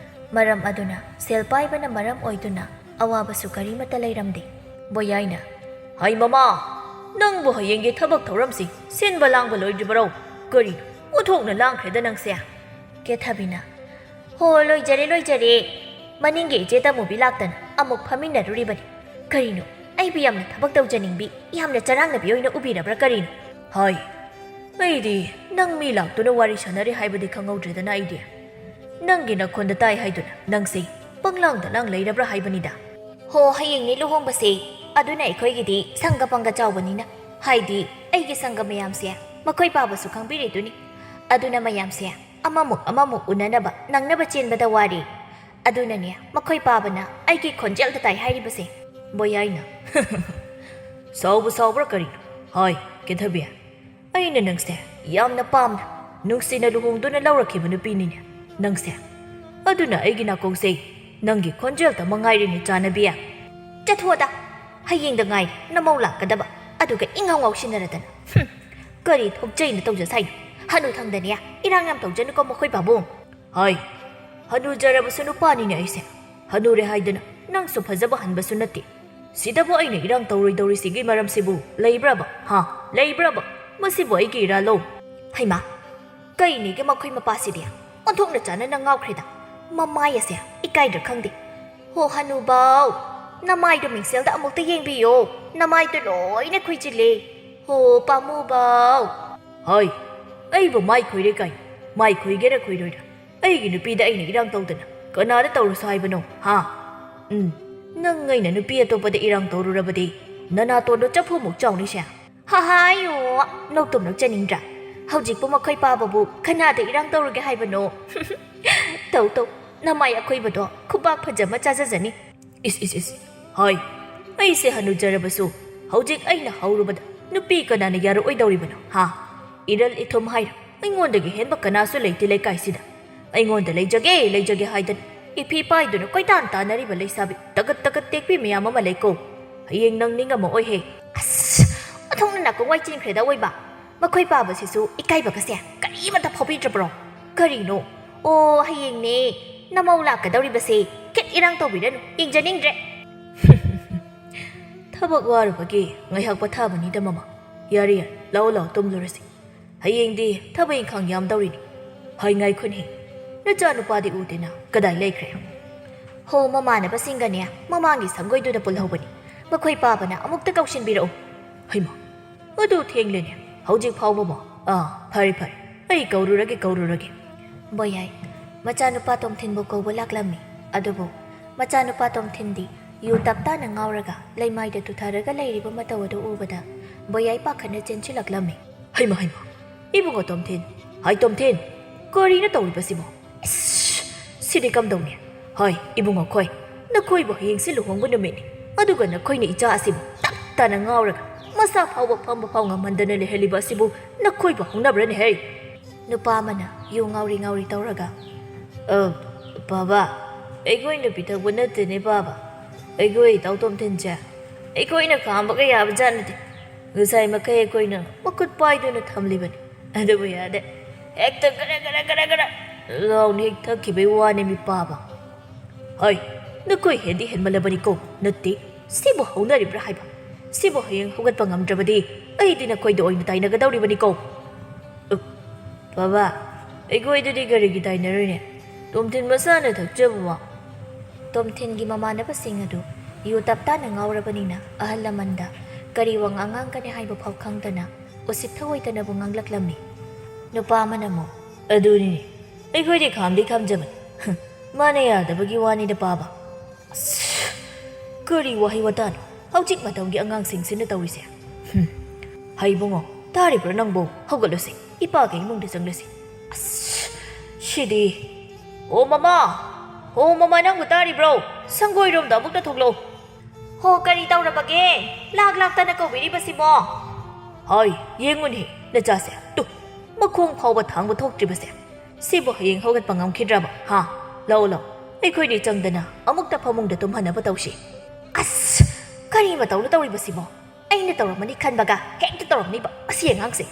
ꯃꯔꯝ ꯑꯗꯨꯅ ꯁꯦꯜ ꯄꯥꯏꯕꯅ ꯃꯔꯝ ꯑꯣꯏꯗꯨꯅ ꯑꯋꯥꯕꯁꯨ ꯀꯔꯤꯃꯠꯇ ꯂꯩꯔꯝꯗꯦ꯫ ꯕꯣꯌꯥꯏꯅ, "ꯍꯩ ꯃꯃꯥ, ꯅꯪꯕꯨ ꯍꯌꯦꯡꯒꯤ ꯊꯕꯛ ꯊꯧꯔꯝꯁꯤ ꯁꯤꯟꯕ ꯂꯥꯡꯕ ꯂꯣꯏꯗ꯭ꯔꯤꯕꯔꯣ? ꯀꯔꯤꯅꯣ, ꯑꯣꯟꯊꯣꯛꯅ ꯂꯥꯡꯈ꯭ꯔꯦꯗ ꯅꯪꯁꯦ"꯫ ꯀꯦꯊꯕꯤꯅ, "ꯍꯣ, ꯂꯣꯏꯖꯔꯦ, ꯂꯣꯏꯖꯔꯦ꯫ ꯃꯅꯤꯡꯒꯤ ꯏꯆꯦ ꯇꯃꯨꯕꯤ ꯂꯥꯛꯇꯅ ꯑꯃꯨꯛ ꯐꯝꯃꯤꯟꯅꯔꯨꯔꯤꯕꯅꯤ꯫ ꯀꯔꯤꯅꯣ, ꯑꯩꯕꯨ ꯌꯥꯝꯅ ꯊꯕꯛ ꯇꯧꯖꯅꯤꯡꯕꯤ, ꯌꯥꯝꯅ ꯆꯔꯥꯡꯅꯕꯤ ꯑꯣꯏꯅ ꯎꯕꯤꯔꯕ꯭ꯔꯥ ꯀꯔꯤꯅꯣ?" "ꯍꯥꯏ, ꯑꯩꯗꯤ ꯅꯪ ꯃꯤ ꯂꯥꯛꯇꯨꯅ ꯋꯥꯔꯤ ꯁꯥꯟꯅꯔꯤ ꯍꯥꯏꯕꯗꯤ ꯈꯪꯍꯧꯗ꯭ꯔꯦꯗꯅ ꯑꯩꯗꯤ꯫ ꯅꯪꯒꯤ ꯅꯈꯣꯟꯗ ꯇꯥꯏ ꯍꯥꯏꯗꯨꯅ ꯅꯪꯁꯦ ꯄꯪꯂꯥꯡꯗ ꯂꯥꯡ ꯂꯩꯔꯕ꯭ꯔꯥ ꯍꯥꯏꯕꯅꯤꯗ"꯫ "ꯍꯣ, ꯍꯌꯦꯡꯅꯤ ꯂꯨꯍꯣꯡꯕꯁꯦ, ꯑꯗꯨꯅ ꯑꯩꯈꯣꯏꯒꯤꯗꯤ ꯁꯪꯒ ꯄꯪꯒ ꯆꯥꯎꯕꯅꯤꯅ, ꯍꯥꯏꯗꯤ ꯑꯩꯒꯤ ꯁꯪꯒ ꯃꯌꯥꯝꯁꯦ, ꯃꯈꯣꯏ ꯄꯥꯕꯁꯨ ꯈꯪꯕꯤꯔꯤꯗꯨꯅꯤ꯫ ꯑꯗꯨꯅ ꯃꯌꯥꯝꯁꯦ ꯑꯃꯃꯨꯛ ꯑꯃꯃꯨꯛ ꯎꯅꯅꯕ, ꯅꯪꯅꯕ ꯆꯦꯟꯕꯗ ꯋꯥꯔꯦ꯫ ꯑꯗꯨꯅꯅꯦ, ꯃꯈꯣꯏ ꯄꯥꯕꯅ ꯑꯩꯒꯤ ꯈꯣꯟꯖꯦꯜꯗ ꯇꯥꯏ ꯍꯥꯏꯔꯤꯕꯁꯦ"꯫ ꯕꯣꯌꯥꯏꯅ, "ꯁꯥꯎꯕ ꯁꯥꯎꯕ꯭ꯔꯥ ꯀꯔꯤꯅꯣ? ꯍꯥꯏ, ꯀꯦꯊꯕꯤ, ꯑꯩꯅ ꯅꯪꯁꯦ ꯌꯥꯝꯅ ꯄꯥꯝꯅ, ꯅꯨꯡꯁꯤꯅ ꯂꯨꯍꯣꯡꯗꯨꯅ ꯂꯧꯔꯛꯈꯤꯕ ꯅꯨꯄꯤꯅꯤꯅꯦ ꯅꯪꯁꯦ꯫ ꯑꯗꯨꯅ ꯑꯩꯒꯤ ꯅꯥꯀꯣꯡꯁꯦ ꯅꯪꯒꯤ ꯈꯣꯟꯖꯦꯜꯇ ꯃꯉꯥꯏꯔꯦꯅꯦ, ꯆꯥꯅꯕꯤ꯫ ꯆꯠꯊꯣꯛꯑꯗ, ꯍꯌꯦꯡꯗ ꯉꯥꯏꯔꯦ ꯅꯃꯧ ꯂꯥꯛꯀꯗꯕ, ꯑꯗꯨꯒ ꯏꯉꯥꯎ ꯉꯥꯎꯁꯤꯟꯅꯔꯗꯅ꯫ ꯍꯨꯝ, ꯀꯔꯤ ꯊꯣꯛꯆꯩꯅ ꯇꯧꯖ ꯁꯥꯏꯅꯣ? ꯍꯅꯨꯊꯪꯗꯅꯦ ꯏꯔꯥꯡ ꯌꯥꯝ ꯇꯧꯖꯅꯨꯀꯣ ꯃꯈꯣꯏ ꯄꯥꯕꯨꯡ꯫ ꯍꯥꯏ, ꯍꯅꯨꯖꯔꯕꯁꯨ ꯅꯨꯄꯥꯅꯤꯅꯦ ꯑꯩꯁꯦ꯫ ꯍꯅꯨꯔꯦ ꯍꯥꯏꯗꯅ ꯅꯪꯁꯨ ꯐꯖꯕ ꯍꯟꯕꯁꯨ ꯅꯠꯇꯦ꯫ ꯁꯤꯗꯕꯨ ꯑꯩꯅ ꯏꯔꯥꯡ ꯇꯧꯔꯣꯏꯗꯧꯔꯤꯁꯤꯒꯤ ꯃꯔꯝꯁꯤꯕꯨ ꯂꯩꯕ꯭ꯔꯕ? ꯍꯥ? ꯂꯩꯕ꯭ꯔꯕ? ꯃꯁꯤꯕꯨ ꯑꯩꯒꯤ ꯏꯔꯥꯜꯂꯣ? ꯍꯩꯃꯥ, ꯀꯩꯅꯦꯒꯦ ꯃꯈꯣꯏ ꯃꯄꯥꯁꯤꯗꯤ? ꯑꯣꯟꯊꯣꯛꯅ ꯆꯥꯟꯅꯅ ꯉꯥꯎꯈ꯭ꯔꯦꯗ꯫ ꯃꯃꯥꯏ ꯑꯁꯦ ꯏꯀꯥꯏꯗ꯭ꯔꯥ ꯈꯪꯗꯦ꯫ ꯍꯣ ꯍꯅꯨꯕꯥꯎ, ꯅꯃꯥꯏꯗꯣ ꯃꯤꯡꯁꯦꯜꯗ ꯑꯃꯨꯛꯇ ꯌꯦꯡꯕꯤꯌꯣ꯫ ꯅꯃꯥꯏꯗꯣ ꯂꯣꯏꯅ ꯈꯨꯏꯖꯤꯜꯂꯦ꯫ ꯍꯣ ꯄꯥꯝꯃꯨꯕꯥꯎ꯫ ꯍꯣꯏ, ꯑꯩꯕꯨ ꯃꯥꯏ ꯈꯨꯏꯔꯦ ꯀꯥꯏꯅ꯫ ꯃꯥꯏ ꯈꯨꯏꯒꯦꯔꯥ ꯈꯨꯏꯔꯣꯏꯔꯥ? ꯑꯩꯒꯤ ꯅꯨꯄꯤꯗ ꯑꯩꯅ ꯏꯔꯥꯡ ꯇꯧꯗꯅ ꯀꯅꯥꯗ ꯇꯧꯔꯨꯁꯣ ꯍꯥꯏꯕꯅꯣ? ꯍꯥ? ꯎꯝ, ꯅꯪ ꯑꯩꯅ ꯅꯨꯄꯤ ꯑꯇꯣꯞꯄꯗ ꯏꯔꯥꯡ ꯇꯧꯔꯨꯔꯕꯗꯤ ꯅꯅꯥꯇꯣꯟꯗꯣ ꯆꯐꯨꯃꯨꯛ ꯆꯥꯎꯅꯤꯁꯦ꯫ ꯍꯥꯍꯥꯏꯌꯣ, ꯅꯣꯛꯇꯨꯝ ꯅꯣꯛꯆꯅꯤꯡꯗ꯭ꯔꯥ? ꯍꯧꯖꯤꯛꯄꯨ ꯃꯈꯣꯏ ꯄꯥꯕꯕꯨ ꯀꯅꯥꯗ ꯏꯔꯥꯡ ꯇꯧꯔꯨꯒꯦ ꯍꯥꯏꯕꯅꯣ? ꯇꯧ ꯇꯧ, ꯅꯃꯥꯏ ꯑꯈꯣꯏꯕꯗꯣ ꯈꯨꯕꯥꯛ ꯐꯖꯕ ꯆꯥꯖꯖꯅꯤ꯫ ꯏꯁ ꯏꯁ ꯏꯁ, ꯍꯣꯏ, ꯑꯩꯁꯦ ꯍꯅꯨꯖꯔꯕꯁꯨ ꯍꯧꯖꯤꯛ ꯑꯩꯅ ꯍꯧꯔꯨꯕꯗ ꯅꯨꯄꯤ ꯀꯅꯥꯅ ꯌꯥꯔꯛꯑꯣꯏꯗꯧꯔꯤꯕꯅꯣ, ꯍꯥ? ꯏꯔꯜ ꯏꯊꯨꯝ ꯍꯥꯏꯔꯣ, ꯑꯩꯉꯣꯟꯗꯒꯤ ꯍꯦꯟꯕ ꯀꯅꯥꯁꯨ ꯂꯩꯇꯦ ꯂꯩꯀꯥꯏꯁꯤꯗ꯫ ꯑꯩꯉꯣꯟꯗ ꯂꯩꯖꯒꯦ, ꯂꯩꯖꯒꯦ ꯍꯥꯏꯗꯅ ꯏꯐꯤ ꯄꯥꯏꯗꯨꯅ ꯀꯣꯏꯇꯥꯟ ꯇꯥꯟꯅꯔꯤꯕ ꯂꯩꯁꯥꯕꯤ ꯇꯒꯠ ꯇꯒꯠ ꯇꯦꯛꯄꯤ ꯃꯌꯥꯝ ꯑꯃ ꯂꯩꯀꯣ꯫ ꯍꯌꯦꯡ ꯅꯪ ꯅꯤꯡꯉꯝꯃꯛꯑꯣꯏꯍꯦ꯫ ꯑꯁ! ꯑꯣꯟꯊꯣꯛꯅ ꯅꯥꯀꯣꯡ ꯋꯥꯏ ꯆꯤꯟꯈ꯭ꯔꯦꯗ ꯑꯋꯣꯏꯕ꯫ ꯃꯈꯣꯏ ꯄꯥꯕꯁꯤꯁꯨ ꯏꯀꯥꯏꯕꯒꯁꯦ ꯀꯔꯤꯃꯠꯇ ꯐꯥꯎꯕꯤꯗ꯭ꯔꯕ꯭ꯔꯣ? ꯀꯔꯤꯅꯣ? ꯑꯣ, ꯍꯌꯦꯡꯅꯦ ꯅꯃꯧ ꯂꯥꯛꯀꯗꯧꯔꯤꯕꯁꯦ꯫ ꯈꯤꯠ ꯏꯔꯥꯡ ꯇꯧꯕꯤꯔꯅꯨ, ꯌꯦꯡꯖꯅꯤꯡꯗ꯭ꯔꯦ꯫ ꯊꯕꯛ ꯋꯥꯔꯨꯕꯒꯤ ꯉꯥꯏꯍꯥꯛ ꯄꯣꯊꯥꯕꯅꯤꯗ ꯃꯃꯥ꯫ ꯌꯥꯔꯦ ꯌꯥꯔꯦ, ꯂꯥꯛꯑꯣ ꯂꯥꯛꯑꯣ, ꯇꯨꯝꯂꯨꯔꯁꯤ꯫ ꯍꯌꯦꯡꯗꯤ ꯊꯕꯛ ꯏꯪꯈꯥꯡ ꯌꯥꯝꯗꯧꯔꯤꯅꯤ꯫ ꯍꯥꯏ ꯉꯥꯏꯈꯣꯅꯦ, ꯅꯆꯥꯅꯨꯄꯥꯗꯤ ꯎꯗꯦꯅ, ꯀꯗꯥꯏ ꯂꯩꯈ꯭ꯔꯦ? ꯍꯣ, ꯃꯃꯥꯟꯅꯕꯁꯤꯡꯒꯅꯦ ꯃꯃꯥꯡꯒꯤ ꯁꯪꯒꯣꯏꯗꯨꯗ ꯄꯨꯜꯍꯧꯕꯅꯤ꯫ ꯃꯈꯣꯏ ꯄꯥꯕꯅ ꯑꯃꯨꯛꯇ ꯀꯧꯁꯤꯟꯕꯤꯔꯛꯎ꯫ ꯍꯩꯃꯥ, ꯑꯗꯨ ꯊꯦꯡꯂꯦꯅꯦ, ꯍꯧꯖꯤꯛ ꯐꯥꯎꯕꯕꯣ? ꯑꯥ, ꯐꯔꯦ ꯐꯔꯦ, ꯑꯩ ꯀꯧꯔꯨꯔꯒꯦ, ꯀꯧꯔꯨꯔꯒꯦ꯫ ꯕꯣꯌꯥꯏ, ꯃꯆꯥꯅꯨꯄꯥ ꯇꯣꯝꯊꯤꯟꯕꯨ ꯀꯧꯕ ꯂꯥꯛꯂꯝꯃꯤ꯫ ꯑꯗꯨꯕꯨ ꯃꯆꯥꯅꯨꯄꯥ ꯇꯣꯝꯊꯤꯟꯗꯤ ꯌꯨ ꯇꯞꯇꯥꯅ ꯉꯥꯎꯔꯒ ꯂꯩꯃꯥꯏꯗ ꯇꯨꯊꯔꯒ ꯂꯩꯔꯤꯕ ꯃꯇꯧ ꯑꯗꯨ ꯎꯕꯗ ꯕꯣꯌꯥꯏ ꯄꯥꯈꯠꯅ ꯆꯦꯟꯁꯤꯜꯂꯛꯂꯝꯃꯤ꯫ ꯍꯩꯃꯥ, ꯍꯩꯃꯥ, ꯏꯕꯨꯡꯉꯣ ꯇꯣꯝꯊꯤꯟ, ꯍꯥꯏ ꯇꯣꯝꯊꯤꯟ, ꯀꯔꯤꯅꯣ ꯇꯧꯔꯤꯕꯁꯤꯕꯣ? ꯏꯁ, ꯁꯤꯗꯤ ꯀꯝꯗꯧꯅꯤ? ꯍꯣꯏ, ꯏꯕꯨꯡꯉꯣ ꯈꯣꯏ, ꯅꯈꯣꯏꯕꯨ ꯍꯌꯦꯡꯁꯤ ꯂꯨꯍꯣꯡꯕ ꯅꯨꯃꯤꯠꯅꯤ, ꯑꯗꯨꯒ ꯅꯈꯣꯏꯅ ꯏꯆꯥ ꯑꯁꯤꯕꯨ ꯇꯞ ꯇꯥꯅ ꯉꯥꯎꯔꯒ ꯃꯁꯥ ꯐꯥꯎꯕ ꯐꯝꯕ ꯐꯥꯎ ꯉꯝꯍꯟꯗꯅ ꯂꯩꯍꯜꯂꯤꯕ ꯑꯁꯤꯕꯨ ꯅꯈꯣꯏꯕꯨ ꯍꯧꯅꯕ꯭ꯔꯅꯦ ꯍꯩ? ꯅꯨꯄꯥ ꯑꯃꯅ ꯌꯨ ꯉꯥꯎꯔꯤ ꯉꯥꯎꯔꯤ ꯇꯧꯔꯒ, "ꯑ, ꯕꯥꯕꯥ, ꯑꯩꯈꯣꯏꯅ ꯄꯤꯊꯛꯄ ꯅꯠꯇꯦꯅꯦ ꯕꯥꯕꯥ, ꯑꯩꯈꯣꯏ ꯏꯇꯥꯎ ꯇꯣꯝꯊꯤꯟꯁꯦ ꯑꯩꯈꯣꯏꯅ ꯈꯥꯝꯕꯒ ꯌꯥꯕ ꯖꯥꯠ ꯅꯠꯇꯦ꯫ ꯉꯁꯥꯏ ꯃꯈꯩ ꯑꯩꯈꯣꯏꯅ ꯃꯈꯨꯠ ꯄꯥꯏꯗꯨꯅ ꯊꯝꯂꯤꯕꯅꯤ, ꯑꯗꯨꯕꯨ ꯌꯥꯗꯦ, ꯍꯦꯛꯇ ꯒꯔ ꯒꯔ ꯒꯔ ꯒꯔ ꯂꯥꯎꯅ ꯍꯦꯛ ꯊꯛꯈꯤꯕꯩ ꯋꯥꯅꯦ ꯃꯤ ꯄꯥꯕ꯫ ꯍꯣꯏ, ꯅꯈꯣꯏ ꯍꯦꯟꯗꯤ ꯍꯦꯟꯃꯜꯂꯕꯅꯤꯀꯣ꯫ ꯅꯠꯇꯦ, ꯁꯤꯕꯨ ꯍꯧꯅꯔꯤꯕ꯭ꯔꯥ ꯍꯥꯏꯕ? ꯁꯤꯕꯨ ꯍꯌꯦꯡ ꯍꯧꯒꯠꯄ ꯉꯝꯗ꯭ꯔꯕꯗꯤ ꯑꯩꯗꯤ ꯅꯈꯣꯏꯗ ꯑꯣꯏꯅ ꯇꯥꯏꯅꯒꯗꯧꯔꯤꯕꯅꯤꯀꯣ꯫ ꯑ, ꯕꯥꯕꯥ, ꯑꯩꯈꯣꯏꯗꯗꯤ ꯀꯔꯤꯒꯤ ꯇꯥꯏꯅꯔꯨꯅꯦ? ꯇꯣꯝꯊꯤꯟ ꯃꯁꯥꯅ ꯊꯛꯆꯕ ꯋꯥ꯫ ꯇꯣꯝꯊꯤꯟꯒꯤ ꯃꯃꯥꯟꯅꯕꯁꯤꯡ ꯑꯗꯨ ꯌꯨ ꯇꯞꯇꯥꯅ ꯉꯥꯎꯔꯕꯅꯤꯅ ꯑꯍꯜ ꯂꯃꯟꯗ ꯀꯔꯤ ꯋꯥꯉꯥꯡ ꯉꯥꯡꯒꯅꯤ ꯍꯥꯏꯕ ꯐꯥꯎ ꯈꯪꯗꯅ ꯎꯁꯤꯠ ꯊꯑꯣꯏꯗꯅꯕꯨ ꯉꯥꯡꯂꯛꯂꯝꯃꯤ꯫ ꯅꯨꯄꯥ ꯑꯃꯅ ꯑꯃꯨꯛ, "ꯑꯗꯨꯅꯤꯅꯦ, ꯑꯩꯈꯣꯏꯗꯤ ꯈꯥꯝꯗꯤ ꯈꯥꯝꯖꯕꯅꯤ꯫ ꯃꯥꯅ ꯌꯥꯗꯕꯒꯤ ꯋꯥꯅꯤꯗ ꯄꯥꯕ꯫" ꯑꯁ, ꯀꯔꯤ ꯋꯥꯍꯩ ꯋꯥꯇꯥꯅꯣ ꯍꯧꯖꯤꯛ ꯃꯇꯝꯒꯤ ꯑꯉꯥꯡꯁꯤꯡꯁꯤꯅ ꯇꯧꯔꯤꯁꯦ? ꯍꯨꯝ꯫ ꯍꯩꯕꯨꯡꯉꯣ, ꯇꯥꯔꯤꯕ꯭ꯔꯥ ꯅꯪꯕꯣ? ꯍꯧꯒꯠꯂꯨꯁꯦ, ꯏꯄꯥꯒꯤ ꯏꯃꯨꯡꯗ ꯆꯪꯂꯁꯤ꯫ ꯑꯁ, ꯁꯤꯗꯤ꯫ ꯑꯣ ꯃꯃꯥ! ꯑꯣ ꯃꯃꯥ, ꯅꯪꯕꯨ ꯇꯥꯔꯤꯕ꯭ꯔꯣ? ꯁꯪꯒꯣꯏꯔꯣꯝꯗ ꯑꯃꯨꯛꯇ ꯊꯣꯛꯂꯛꯎ꯫ ꯍꯣ, ꯀꯔꯤ ꯇꯧꯔꯕꯒꯦ? ꯂꯥꯛ ꯂꯥꯛꯇꯅ ꯀꯧꯕꯤꯔꯤꯕꯁꯤꯕꯣ? ꯍꯣꯏ, ꯌꯦꯡꯉꯨꯅꯦ, ꯅꯆꯥꯁꯦ꯫ ꯇꯨ, ꯃꯈꯣꯡ ꯐꯥꯎꯕ ꯊꯥꯡꯕ ꯊꯣꯛꯇ꯭ꯔꯤꯕꯁꯦ꯫ ꯁꯤꯕꯨ ꯍꯌꯦꯡ ꯍꯧꯒꯠꯄ ꯉꯝꯈꯤꯗ꯭ꯔꯕ? ꯍꯥ? ꯂꯧ, ꯂꯧ꯫ ꯑꯩꯈꯣꯏꯅꯤ ꯆꯪꯗꯅ ꯑꯃꯨꯛꯇ ꯐꯃꯨꯡꯗ ꯇꯨꯝꯍꯟꯅꯕ ꯇꯧꯁꯤ꯫ ꯑꯁ, ꯀꯔꯤ ꯃꯇꯧꯅꯣ ꯇꯧꯔꯤꯕꯁꯤꯕꯣ? ꯑꯩꯅ ꯇꯧꯔꯝꯃꯅꯤ ꯈꯟꯕꯒ ꯍꯦꯛꯇ ꯇꯧꯔꯝꯃꯤꯕ ꯃꯁꯤ ꯑꯉꯥꯡꯁꯦ꯫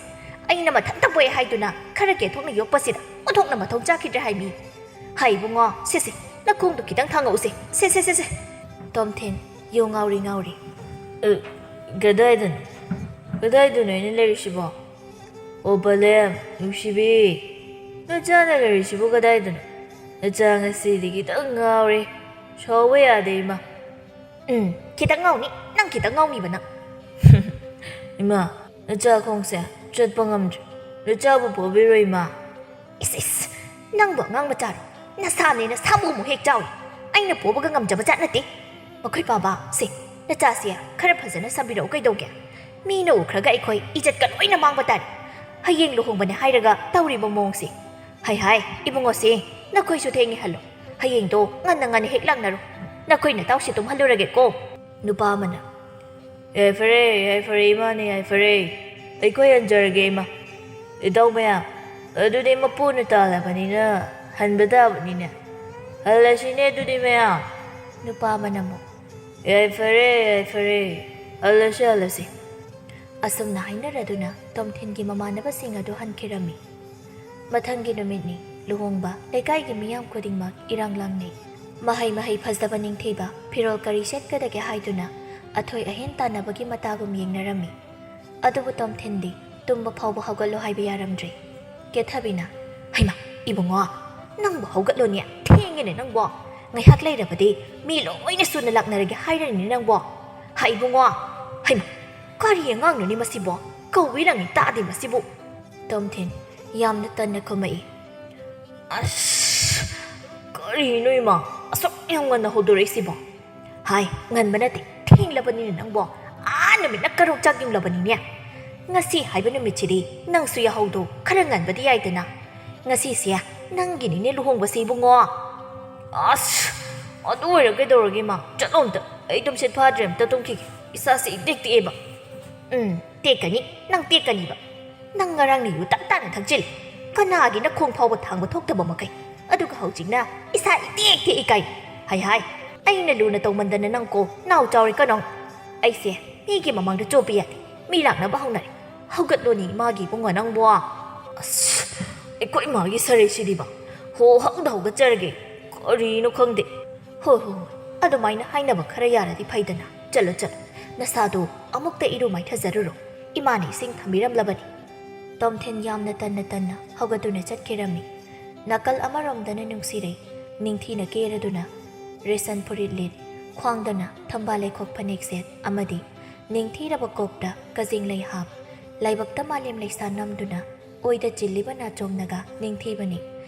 ꯑꯩꯅ ꯃꯊꯟꯇ ꯄꯣꯛꯑꯦ ꯍꯥꯏꯗꯨꯅ ꯈꯔ ꯀꯦꯊꯣꯛꯅ ꯌꯣꯛꯄꯁꯤꯗ ꯑꯣꯟꯊꯣꯛꯅ ꯃꯊꯣꯡ ꯆꯥꯈꯤꯗ꯭ꯔꯦ ꯍꯥꯏꯃꯤ꯫ ꯍꯥꯏ ꯏꯕꯨꯡꯉꯣ, ꯁꯦ ꯁꯦ, ꯅꯈꯣꯡꯗꯣ ꯈꯤꯇꯪ ꯊꯥꯡꯉꯛꯎꯁꯦ꯫ ꯁꯦ ꯁꯦ ꯁꯦ ꯁꯦ꯫ ꯇꯣꯝꯊꯤꯟ, ꯌꯨ ꯉꯥꯎꯔꯤ ꯉꯥꯎꯔꯤ꯫ ꯑ, ꯀꯗꯥꯏꯗꯅꯣ? ꯀꯗꯥꯏꯗꯅꯣ ꯑꯩꯅ ꯂꯩꯔꯤꯁꯤꯕꯣ? ꯑꯣ ꯕꯂꯦꯝ, ꯅꯨꯡꯁꯤꯕꯤ, ꯅꯆꯥꯅ ꯂꯩꯔꯤꯁꯤꯕꯨ ꯀꯗꯥꯏꯗꯅꯣ? ꯅꯆꯥ ꯉꯁꯤꯗꯤ ꯈꯤꯇꯪ ꯉꯥꯎꯔꯦ꯫ ꯁꯥꯎꯕ ꯌꯥꯗꯦ ꯏꯃꯥ꯫ ꯎꯝ, ꯈꯤꯇꯪ ꯉꯥꯎꯅꯤ, ꯅꯪ ꯈꯤꯇꯪ ꯉꯥꯎꯅꯤꯕ ꯅꯪ꯫ ꯏꯃꯥ, ꯅꯆꯥ ꯈꯣꯡꯁꯦ ꯆꯠꯄ ꯉꯝꯗ꯭ꯔꯦ꯫ ꯅꯆꯥꯕꯨ ꯄꯣꯕꯤꯔꯣ ꯏꯃꯥ꯫ ꯏꯁ ꯏꯁ, ꯅꯪꯕꯨ ꯑꯉꯥꯡ ꯃꯆꯥꯔꯣ? ꯅꯁꯥꯅꯦꯅ ꯁꯥꯃꯨꯃꯨꯛ ꯍꯦꯛ ꯆꯥꯎꯏ꯫ ꯑꯩꯅ ꯄꯣꯕꯒ ꯉꯝꯖꯕ ꯖꯥꯠ ꯅꯠꯇꯦ꯫ ꯃꯈꯣꯏ ꯄꯥꯕ, ꯁꯦ, ꯅꯆꯥꯁꯦ ꯈꯔ ꯐꯖꯅ ꯁꯥꯕꯤꯔꯛꯎ ꯀꯩꯗꯧꯒꯦ? ꯃꯤꯅ ꯎꯈ꯭ꯔꯒ ꯑꯩꯈꯣꯏ ꯏꯖꯠꯀ ꯂꯣꯏꯅ ꯃꯥꯡꯕ ꯇꯥꯔꯦ꯫ ꯍꯌꯦꯡ ꯂꯨꯍꯣꯡꯕꯅꯦ ꯍꯥꯏꯔꯒ ꯇꯧꯔꯤꯕ ꯃꯑꯣꯡꯁꯦ꯫ ꯍꯥꯏ ꯍꯥꯏ, ꯏꯕꯨꯡꯉꯣꯁꯦ, ꯅꯈꯣꯏꯁꯨ ꯊꯦꯡꯉꯦ ꯍꯜꯂꯣ꯫ ꯍꯌꯦꯡꯗꯣ ꯉꯟꯅ ꯉꯟꯅ ꯍꯦꯛ ꯂꯥꯛꯅꯔꯣ꯫ ꯅꯈꯣꯏ ꯅꯇꯥꯎꯁꯦ ꯇꯨꯝꯍꯜꯂꯨꯔꯒꯦꯀꯣ꯫ ꯅꯨꯄꯥ ꯑꯃꯅ, ꯌꯥꯏꯐꯔꯦ, ꯌꯥꯏꯐꯔꯦ, ꯏꯃꯥꯅꯦ, ꯌꯥꯏꯐꯔꯦ꯫ ꯑꯩꯈꯣꯏ ꯍꯟꯖꯔꯒꯦ, ꯏꯃꯥ꯫ ꯏꯇꯥꯎ ꯃꯌꯥꯝ, ꯑꯗꯨꯗꯤ ꯃꯄꯨꯅ ꯇꯥꯜꯂꯕꯅꯤꯅ ꯍꯟꯕ ꯇꯥꯕꯅꯤꯅꯦ꯫ ꯍꯜꯂꯁꯤꯅꯦ ꯑꯗꯨꯗꯤ ꯃꯌꯥꯝ꯫ ꯅꯨꯄꯥ ꯑꯃꯅ ꯑꯃꯨꯛ, ꯌꯥꯏꯐꯔꯦ, ꯌꯥꯏꯐꯔꯦ, ꯍꯜꯂꯁꯤ, ꯍꯜꯂꯁꯤ꯫ ꯑꯁꯨꯝꯅ ꯍꯥꯏꯅꯔꯗꯨꯅ ꯇꯣꯝꯊꯤꯟꯒꯤ ꯃꯃꯥꯟꯅꯕꯁꯤꯡ ꯑꯗꯨ ꯍꯟꯈꯤꯔꯝꯃꯤ꯫ ꯃꯊꯪꯒꯤ ꯅꯨꯃꯤꯠꯅꯤ꯫ ꯂꯨꯍꯣꯡꯕ ꯂꯩꯀꯥꯏꯒꯤ ꯃꯤꯌꯥꯝ ꯈꯨꯗꯤꯡꯃꯛ ꯏꯔꯥꯡ ꯂꯥꯡꯅꯩ꯫ ꯃꯍꯩ ꯃꯍꯩ ꯐꯖꯕ ꯅꯤꯡꯊꯤꯕ ꯐꯤꯔꯣꯜ ꯀꯔꯤ ꯁꯦꯠꯀꯗꯒꯦ ꯍꯥꯏꯗꯨꯅ ꯑꯊꯣꯏ ꯑꯍꯦꯟ ꯇꯥꯟꯅꯕꯒꯤ ꯃꯇꯥꯒꯨꯝ ꯌꯦꯡꯅꯔꯝꯃꯤ꯫ ꯑꯗꯨꯕꯨ ꯇꯣꯝꯊꯤꯟꯗꯤ ꯇꯨꯝꯕ ꯐꯥꯎꯕ ꯍꯧꯒꯠꯂꯣ ꯍꯥꯏꯕ ꯌꯥꯔꯝꯗ꯭ꯔꯦ꯫ ꯀꯦꯊꯕꯤꯅ, ꯍꯩꯃꯥ, ꯏꯕꯨꯡꯉꯣ, ꯅꯪꯕꯨ ꯍꯧꯒꯠꯂꯣꯅꯦ, ꯊꯦꯡꯉꯦꯅꯦ ꯅꯪꯕꯣ꯫ ꯉꯥꯏꯍꯥꯛ ꯂꯩꯔꯕꯗꯤ ꯃꯤ ꯂꯣꯏꯅ ꯁꯨꯅ ꯂꯥꯛꯅꯔꯒꯦ ꯍꯥꯏꯔꯅꯤꯅꯦ ꯅꯪꯕꯣ꯫ ꯍꯥ ꯏꯕꯨꯡꯉꯣ, ꯍꯩꯃꯥ, ꯀꯔꯤ ꯑꯉꯥꯡꯅꯣꯅꯦ ꯃꯁꯤꯕꯣ? ꯀꯧꯕꯤꯔꯪꯉꯤ ꯇꯥꯗꯦ ꯃꯁꯤꯕꯨ꯫ ꯇꯣꯝꯊꯤꯟ ꯌꯥꯝꯅ ꯇꯟꯅ ꯈꯨꯝꯃꯛꯏ꯫ ꯑꯁ, ꯀꯔꯤꯅꯣ ꯏꯃꯥ? ꯑꯁꯨꯛ ꯌꯥꯝ ꯉꯟꯅ ꯍꯧꯗꯣꯔꯛꯏꯁꯤꯕꯣ? ꯍꯥꯏ, ꯉꯟꯕ ꯅꯠꯇꯦ, ꯊꯦꯡꯂꯕꯅꯤꯅꯦ ꯅꯪꯕꯣ꯫ ꯑꯥ, ꯅꯨꯃꯤꯠꯅ ꯀꯔꯣꯛ ꯆꯥꯛ ꯌꯨꯡꯂꯕꯅꯤꯅꯦ꯫ ꯉꯁꯤ ꯍꯥꯏꯕ ꯅꯨꯃꯤꯠꯁꯤꯗꯤ ꯅꯪꯁꯨ ꯌꯥꯍꯧꯗꯣ ꯈꯔ ꯉꯟꯕꯗꯤ ꯌꯥꯏꯗꯅ꯫ ꯉꯁꯤꯁꯦ ꯅꯪꯒꯤꯅꯤꯅꯦ ꯂꯨꯍꯣꯡꯕꯁꯦ ꯏꯕꯨꯡꯉꯣ꯫ ꯑꯁ, ꯑꯗꯨ ꯑꯣꯏꯔ ꯀꯩꯗꯧꯔꯒꯦ ꯏꯃꯥ? ꯆꯠꯂꯣ ꯑꯝꯇ꯫ ꯑꯩ ꯇꯨꯝꯁꯤꯠ ꯐꯥꯗ꯭ꯔꯦ, ꯑꯝꯇ ꯇꯨꯝꯈꯤꯒꯦ꯫ ꯏꯁꯥꯁꯤ ꯏꯇꯦꯛ ꯇꯦꯛꯑꯦꯕ꯫ ꯎꯝ, ꯇꯦꯛꯀꯅꯤ, ꯅꯪ ꯇꯦꯛꯀꯅꯤꯕ꯫ ꯅꯪ ꯉꯔꯥꯡ ꯅꯤꯌꯨ ꯇꯞ ꯇꯥꯅ ꯊꯛꯆꯤꯜꯂꯤ꯫ ꯀꯅꯥꯒꯤ ꯅꯈꯣꯡ ꯐꯥꯎꯕ ꯊꯥꯡꯕ ꯊꯣꯛꯇꯕ ꯃꯈꯩ꯫ ꯑꯗꯨꯒ ꯍꯧꯖꯤꯛꯅ ꯏꯁꯥ ꯏꯇꯦꯛ ꯇꯦꯛꯏ ꯀꯥꯏ꯫ ꯍꯥꯏ ꯍꯥꯏ, ꯑꯩꯅ ꯂꯨꯅ ꯇꯧꯃꯟꯗꯅ ꯅꯪ ꯀꯣ ꯅꯥꯎ ꯆꯥꯎꯔꯦ ꯀꯅꯣ꯫ ꯑꯩꯁꯦ ꯃꯤꯒꯤ ꯃꯃꯥꯡꯗ ꯆꯣꯞꯄ ꯌꯥꯗꯦ꯫ ꯃꯤ ꯂꯥꯛꯅꯕ ꯍꯧꯅꯔꯦ꯫ ꯍꯧꯒꯠꯂꯣꯅꯦ ꯏꯃꯥꯒꯤ ꯏꯕꯨꯡꯉꯣ ꯅꯪꯕꯣ꯫ ꯑꯁ, ꯑꯩꯈꯣꯏ ꯏꯃꯥꯒꯤ ꯁꯔꯩꯁꯤꯗꯤꯕ꯫ ꯍꯣ ꯍꯧꯗ ꯍꯧꯒꯠꯆꯔꯒꯦ꯫ ꯀꯔꯤꯅꯣ ꯈꯪꯗꯦ꯫ ꯍꯣꯏ, ꯍꯣꯏ, ꯍꯣꯏ꯫ ꯑꯗꯨꯃꯥꯏꯅ ꯍꯥꯏꯅꯕ ꯈꯔ ꯌꯥꯔꯗꯤ ꯐꯩꯗꯅ꯫ ꯆꯠꯂꯣ, ꯆꯠꯂꯣ꯫ ꯅꯁꯥꯗꯣ ꯑꯃꯨꯛꯇ ꯏꯔꯨ ꯃꯥꯏꯊꯖꯔꯨꯔꯣ꯫ ꯏꯃꯥꯅ ꯏꯁꯤꯡ ꯊꯝꯕꯤꯔꯝꯂꯕꯅꯤ꯫ ꯇꯣꯝꯊꯤꯟ ꯌꯥꯝꯅ ꯇꯟꯅ ꯇꯟꯅ ꯍꯧꯒꯠꯇꯨꯅ ꯆꯠꯈꯤꯔꯝꯃꯤ꯫ ꯅꯥꯀꯜ ꯑꯃꯔꯣꯝꯗꯅ ꯅꯨꯡꯁꯤꯔꯩ ꯅꯤꯡꯊꯤꯅ ꯀꯦꯔꯗꯨꯅ ꯔꯦꯁꯟ ꯐꯨꯔꯤꯠ ꯂꯤꯠ, ꯈ꯭ꯋꯥꯡꯗꯅ ꯊꯝꯕꯥꯜ ꯂꯩꯈꯣꯛ ꯐꯅꯦꯛ ꯁꯦꯠ ꯑꯃꯗꯤ ꯅꯤꯡꯊꯤꯔꯕ ꯀꯣꯛꯇ ꯀꯖꯦꯡ ꯂꯩ ꯍꯥꯞ, ꯂꯥꯏꯕꯛꯇ ꯃꯥꯂꯦꯝ ꯂꯩꯁꯥ ꯅꯝꯗꯨꯅ ꯑꯣꯏꯗ ꯆꯤꯜꯂꯤꯕ ꯅꯥꯆꯣꯝꯅꯒ ꯅꯤꯡꯊꯤꯕꯅꯤ꯫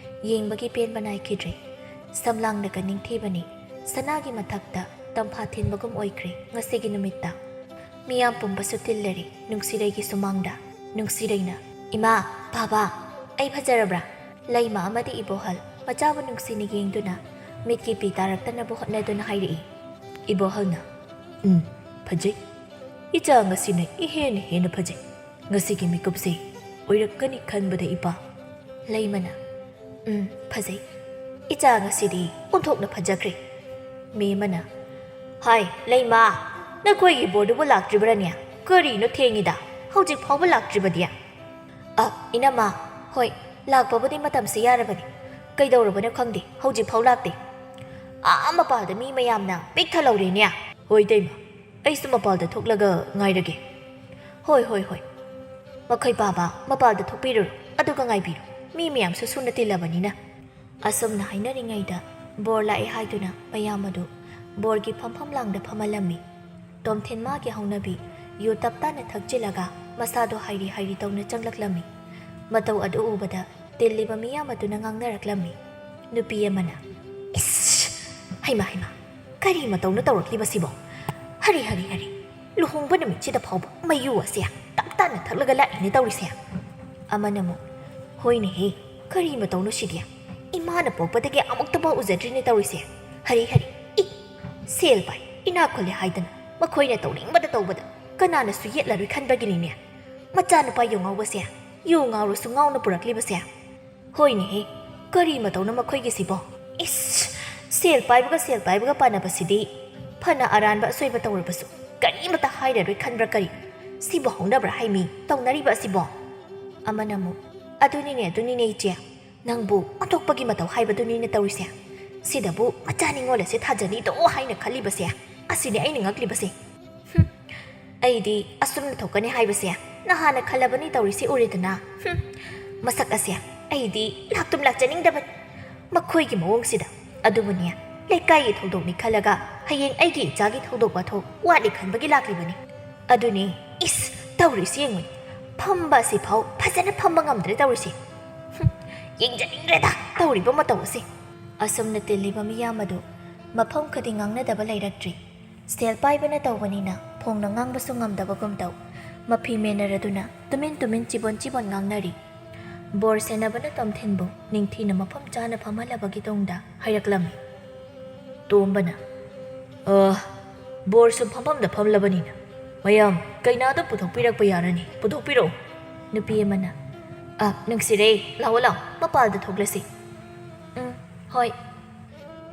ꯌꯦꯡꯕꯒꯤ ꯄꯦꯟꯕ ꯅꯥꯏꯈꯤꯗ꯭ꯔꯦ꯫ ꯁꯝꯂꯥꯡꯅꯒ ꯅꯤꯡꯊꯤꯕꯅꯤ꯫ ꯁꯅꯥꯒꯤ ꯃꯊꯛꯇ ꯇꯝꯐꯥ ꯊꯤꯟꯕꯒꯨꯝ ꯑꯣꯏꯈ꯭ꯔꯦ ꯉꯁꯤꯒꯤ ꯅꯨꯃꯤꯠꯇ꯫ ꯃꯤꯌꯥꯝ ꯄꯨꯝꯕꯁꯨ ꯇꯤꯜꯂꯔꯦ ꯅꯨꯡꯁꯤꯔꯩꯒꯤ ꯁꯨꯃꯥꯡꯗ꯫ ꯅꯨꯡꯁꯤꯔꯩꯅ, "ꯏꯃꯥ, ꯕꯥꯕꯥ, ꯑꯩ ꯐꯖꯔꯕ꯭ꯔꯥ?" ꯂꯩꯃ ꯑꯃꯗꯤ ꯏꯕꯣꯍꯜ ꯃꯆꯥꯕꯨ ꯅꯨꯡꯁꯤꯅ ꯌꯦꯡꯗꯨꯅ ꯃꯤꯠꯀꯤ ꯄꯤ ꯇꯥꯔꯛꯇꯅꯕ ꯍꯣꯠꯅꯗꯨꯅ ꯍꯥꯏꯔꯛꯏ꯫ ꯏꯕꯣꯍꯜꯅ, "ꯎꯝ, ꯐꯖꯩ꯫ ꯏꯆꯥ ꯉꯁꯤꯅ ꯏꯍꯦꯟ ꯍꯦꯟꯅ ꯐꯖꯩ꯫ ꯉꯁꯤꯒꯤ ꯃꯤꯀꯨꯞꯁꯦ ꯑꯣꯏꯔꯛꯀꯅꯤ ꯈꯟꯕꯗ ꯏꯄꯥ꯫" ꯂꯩꯃꯅ, "ꯎꯝ, ꯐꯖꯩ꯫ ꯏꯆꯥ ꯉꯁꯤꯗꯤ ꯑꯣꯟꯊꯣꯛꯅ ꯐꯖꯈ꯭ꯔꯦ꯫" ꯃꯦꯝꯃꯅ, "ꯍꯥꯏ, ꯂꯩꯃ, ꯅꯈꯣꯏꯒꯤ ꯕꯣꯔꯗꯨꯕꯨ ꯂꯥꯛꯇ꯭ꯔꯤꯕ꯭ꯔꯥꯅꯦ? ꯀꯔꯤꯅꯣ ꯊꯦꯡꯉꯤꯗ? ꯍꯧꯖꯤꯛ ꯐꯥꯎꯕ ꯂꯥꯛꯇ꯭ꯔꯤꯕꯗꯤ?" "ꯑ, ꯏꯅꯝꯃ, ꯍꯣꯏ, ꯂꯥꯛꯄꯕꯨꯗꯤ ꯃꯇꯝꯁꯤ ꯌꯥꯔꯕꯅꯤ꯫ ꯀꯩꯗꯧꯔꯕꯅꯣ ꯈꯪꯗꯦ, ꯍꯧꯖꯤꯛ ꯐꯥꯎ ꯂꯥꯛꯇꯦ꯫ ꯑꯥ ꯃꯄꯥꯜꯗ ꯃꯤ ꯃꯌꯥꯝꯅ ꯄꯤꯛ ꯊꯜꯍꯧꯔꯦꯅꯦ꯫" "ꯍꯣꯏ, ꯏꯇꯩꯃ, ꯑꯩꯁꯨ ꯃꯄꯥꯜꯗ ꯊꯣꯛꯂꯒ ꯉꯥꯏꯔꯒꯦ꯫" "ꯍꯣꯏ, ꯍꯣꯏ, ꯍꯣꯏ꯫ ꯃꯈꯣꯏ ꯕꯥꯕꯥ ꯃꯄꯥꯜꯗ ꯊꯣꯛꯄꯤꯔꯨꯔꯣ, ꯑꯗꯨꯒ ꯉꯥꯏꯕꯤꯔꯣ꯫ ꯃꯤ ꯃꯌꯥꯝꯁꯨ ꯁꯨꯅ ꯇꯤꯜꯂꯕꯅꯤꯅ꯫" ꯑꯁꯨꯝꯅ ꯍꯥꯏꯅꯔꯤꯉꯩꯗ ꯕꯣꯔ ꯂꯥꯛꯑꯦ ꯍꯥꯏꯗꯨꯅ ꯃꯌꯥꯝ ꯑꯗꯨ ꯕꯣꯔꯒꯤ ꯐꯝꯐꯝ ꯂꯥꯡꯗ ꯐꯝꯍꯜꯂꯝꯃꯤ꯫ ꯇꯣꯝꯊꯤꯟ ꯃꯥꯒꯤ ꯍꯧꯅꯕꯤ ꯌꯨ ꯇꯞ ꯇꯥꯅ ꯊꯛꯆꯤꯜꯂꯒ ꯃꯁꯥꯗꯣ ꯍꯥꯏꯔꯤ ꯍꯥꯏꯔꯤ ꯇꯧꯅ ꯆꯪꯂꯛꯂꯝꯃꯤ꯫ ꯃꯇꯧ ꯑꯗꯨ ꯎꯕꯗ ꯇꯤꯜꯂꯤꯕ ꯃꯤꯌꯥꯝ ꯑꯗꯨꯅ ꯉꯥꯡꯅꯔꯛꯂꯝꯃꯤ꯫ ꯅꯨꯄꯤ ꯑꯃꯅ, "ꯏꯁ! ꯍꯩꯃꯥ, ꯍꯩꯃꯥ! ꯀꯔꯤ ꯃꯇꯧꯅꯣ ꯇꯧꯔꯛꯂꯤꯕꯁꯤꯕꯣ? ꯍꯔꯤ, ꯍꯔꯤ, ꯍꯔꯤ! ꯂꯨꯍꯣꯡꯕ ꯅꯨꯃꯤꯠꯁꯤꯗ ꯐꯥꯎꯕ ꯃꯌꯨ ꯑꯁꯦ ꯇꯞ ꯇꯥꯅ ꯊꯛꯂꯒ ꯂꯥꯛꯏꯅꯦ ꯇꯧꯔꯤꯁꯦ꯫" ꯑꯃꯅ ꯑꯃꯨꯛ, "ꯍꯣꯏꯅꯦꯍꯦ, ꯀꯔꯤ ꯃꯇꯧꯅꯣ ꯁꯤꯗꯤ? ꯏꯃꯥꯅ ꯄꯣꯛꯄꯗꯒꯤ ꯑꯃꯨꯛꯇꯐꯥꯎ ꯎꯖꯗ꯭ꯔꯤꯅꯦ ꯇꯧꯔꯤꯁꯦ꯫ ꯍꯔꯤ, ꯍꯔꯤ! ꯏ! ꯁꯦꯜ ꯄꯥꯏ, ꯏꯅꯥꯛ ꯈꯨꯜꯂꯦ ꯍꯥꯏꯗꯅ ꯃꯈꯣꯏꯅ ꯇꯧꯅꯤꯡꯕꯗ ꯇꯧꯕꯗ ꯀꯅꯥꯅꯁꯨ ꯌꯦꯠꯂꯔꯣꯏ ꯈꯟꯕꯒꯤꯅꯤꯅꯦ꯫ ꯃꯆꯥꯅꯨꯄꯥ ꯌꯨ ꯉꯥꯎꯕꯁꯦ, ꯌꯨ ꯉꯥꯎꯔꯁꯨ ꯉꯥꯎꯅ ꯄꯨꯔꯛꯂꯤꯕꯁꯦ꯫ ꯍꯣꯏꯅꯦꯍꯦ, ꯀꯔꯤ ꯃꯇꯧꯅꯣ ꯃꯈꯣꯏꯒꯤꯁꯤꯕꯣ? ꯏꯁ, ꯁꯦꯜ ꯄꯥꯏꯕꯒ ꯁꯦꯜ ꯄꯥꯏꯕꯒ ꯄꯥꯟꯅꯕꯁꯤꯗꯤ ꯐꯅ ꯑꯔꯥꯟꯕ ꯑꯁꯣꯏꯕ ꯇꯧꯔꯕꯁꯨ ꯀꯔꯤꯃꯇ ꯍꯥꯏꯔꯔꯣꯏ ꯈꯟꯕ꯭ꯔꯥ ꯀꯔꯤ? ꯁꯤꯕꯨ ꯍꯧꯅꯕ꯭ꯔꯥ ꯍꯥꯏꯃꯤ ꯇꯧꯅꯔꯤꯕ ꯑꯁꯤꯕꯣ? ꯑꯃꯅ ꯑꯃꯨꯛ, "ꯑꯗꯨꯅꯤꯅꯦ, ꯑꯗꯨꯅꯤꯅꯦ ꯏꯆꯦ, ꯅꯪꯕꯨ ꯑꯇꯣꯞꯄꯒꯤ ꯃꯇꯧ ꯍꯥꯏꯕꯗꯨꯅꯤꯅꯦ ꯇꯧꯔꯤꯁꯦ꯫ ꯁꯤꯗꯕꯨ ꯃꯆꯥ ꯅꯤꯉꯣꯜ ꯑꯁꯦ ꯊꯥꯖꯅꯤꯗꯣ ꯍꯥꯏꯅ ꯈꯜꯂꯤꯕꯁꯦ, ꯑꯁꯤꯅꯦ ꯑꯩꯅ ꯉꯛꯂꯤꯕꯁꯦ꯫ ꯍꯨꯝ, ꯑꯩꯗꯤ ꯑꯁꯨꯝꯅ ꯊꯣꯛꯀꯅꯤ ꯍꯥꯏꯕꯁꯦ ꯅꯍꯥꯟꯅ ꯈꯜꯂꯕꯅꯤ ꯇꯧꯔꯤꯁꯦ ꯎꯔꯦꯗꯅ꯫ ꯍꯨꯝ, ꯃꯁꯛ ꯑꯁꯦ ꯑꯩꯗꯤ ꯂꯥꯛꯇꯨꯝ ꯂꯥꯛꯆꯅꯤꯡꯗꯕꯅꯤ ꯃꯈꯣꯏꯒꯤ ꯃꯑꯣꯡꯁꯤꯗ꯫ ꯑꯗꯨꯕꯨꯅꯦ, ꯂꯩꯀꯥꯏꯒꯤ ꯊꯧꯗꯣꯛꯅꯤ ꯈꯜꯂꯒ ꯍꯌꯦꯡ ꯑꯩꯒꯤ ꯏꯆꯥꯒꯤ ꯊꯧꯗꯣꯛ ꯋꯥꯊꯣꯛ ꯋꯥꯠꯂꯤ ꯈꯟꯕꯒꯤ ꯂꯥꯛꯂꯤꯕꯅꯤ꯫ ꯑꯗꯨꯅꯦ, ꯏꯁ, ꯇꯧꯔꯤꯁꯤ ꯌꯦꯡꯉꯨꯅꯦ, ꯐꯝꯕ ꯑꯁꯤꯐꯥꯎ ꯐꯖꯅ ꯐꯝꯕ ꯉꯝꯗ꯭ꯔꯦ ꯇꯧꯔꯤꯁꯤ꯫ ꯍꯨꯝ, ꯌꯦꯡꯖꯅꯤꯡꯗ꯭ꯔꯦꯗ ꯇꯧꯔꯤꯕ ꯃꯇꯧ ꯑꯁꯤ꯫" ꯑꯁꯨꯝꯅ ꯇꯤꯜꯂꯤꯕ ꯃꯤꯌꯥꯝ ꯑꯗꯨ ꯃꯐꯝ ꯈꯨꯗꯤꯡ ꯉꯥꯡꯅꯗꯕ ꯂꯩꯔꯛꯇ꯭ꯔꯤ꯫ ꯁꯦꯜ ꯄꯥꯏꯕꯅ ꯇꯧꯕꯅꯤꯅ ꯐꯣꯡꯅ ꯉꯥꯡꯕꯁꯨ ꯉꯝꯗꯕꯒꯨꯝ ꯇꯧ꯫ ꯃꯐꯤ ꯃꯦꯟꯅꯔꯗꯨꯅ ꯇꯨꯃꯤꯟ ꯇꯨꯃꯤꯟ ꯆꯤꯕꯣꯟ ꯆꯤꯕꯣꯟ ꯉꯥꯡꯅꯔꯤ꯫ ꯕꯣꯔ ꯁꯦꯟꯅꯕꯅ ꯇꯣꯝꯊꯤꯟꯕꯨ ꯅꯤꯡꯊꯤꯅ ꯃꯐꯝ ꯆꯥꯅ ꯐꯝꯍꯜꯂꯕꯒꯤ ꯇꯨꯡꯗ ꯍꯥꯏꯔꯛꯂꯝꯃꯤ꯫ ꯇꯣꯝꯕꯅ, "ꯑ, ꯕꯣꯔꯁꯨ ꯐꯝꯐꯝꯗ ꯐꯝꯂꯕꯅꯤꯅ ꯃꯌꯥꯝ ꯀꯩꯅꯥꯗꯨ ꯄꯨꯊꯣꯛꯄꯤꯔꯛꯄ ꯌꯥꯔꯅꯤ, ꯄꯨꯊꯣꯛꯄꯤꯔꯛꯎ꯫" ꯅꯨꯄꯤ ꯑꯃꯅ, "ꯑ, ꯅꯨꯡꯁꯤꯔꯩ, ꯂꯥꯛꯑꯣ ꯂꯥꯛꯑꯣ, ꯃꯄꯥꯜꯗ ꯊꯣꯛꯂꯁꯤ꯫" "ꯎꯝ, ꯍꯣꯏ꯫"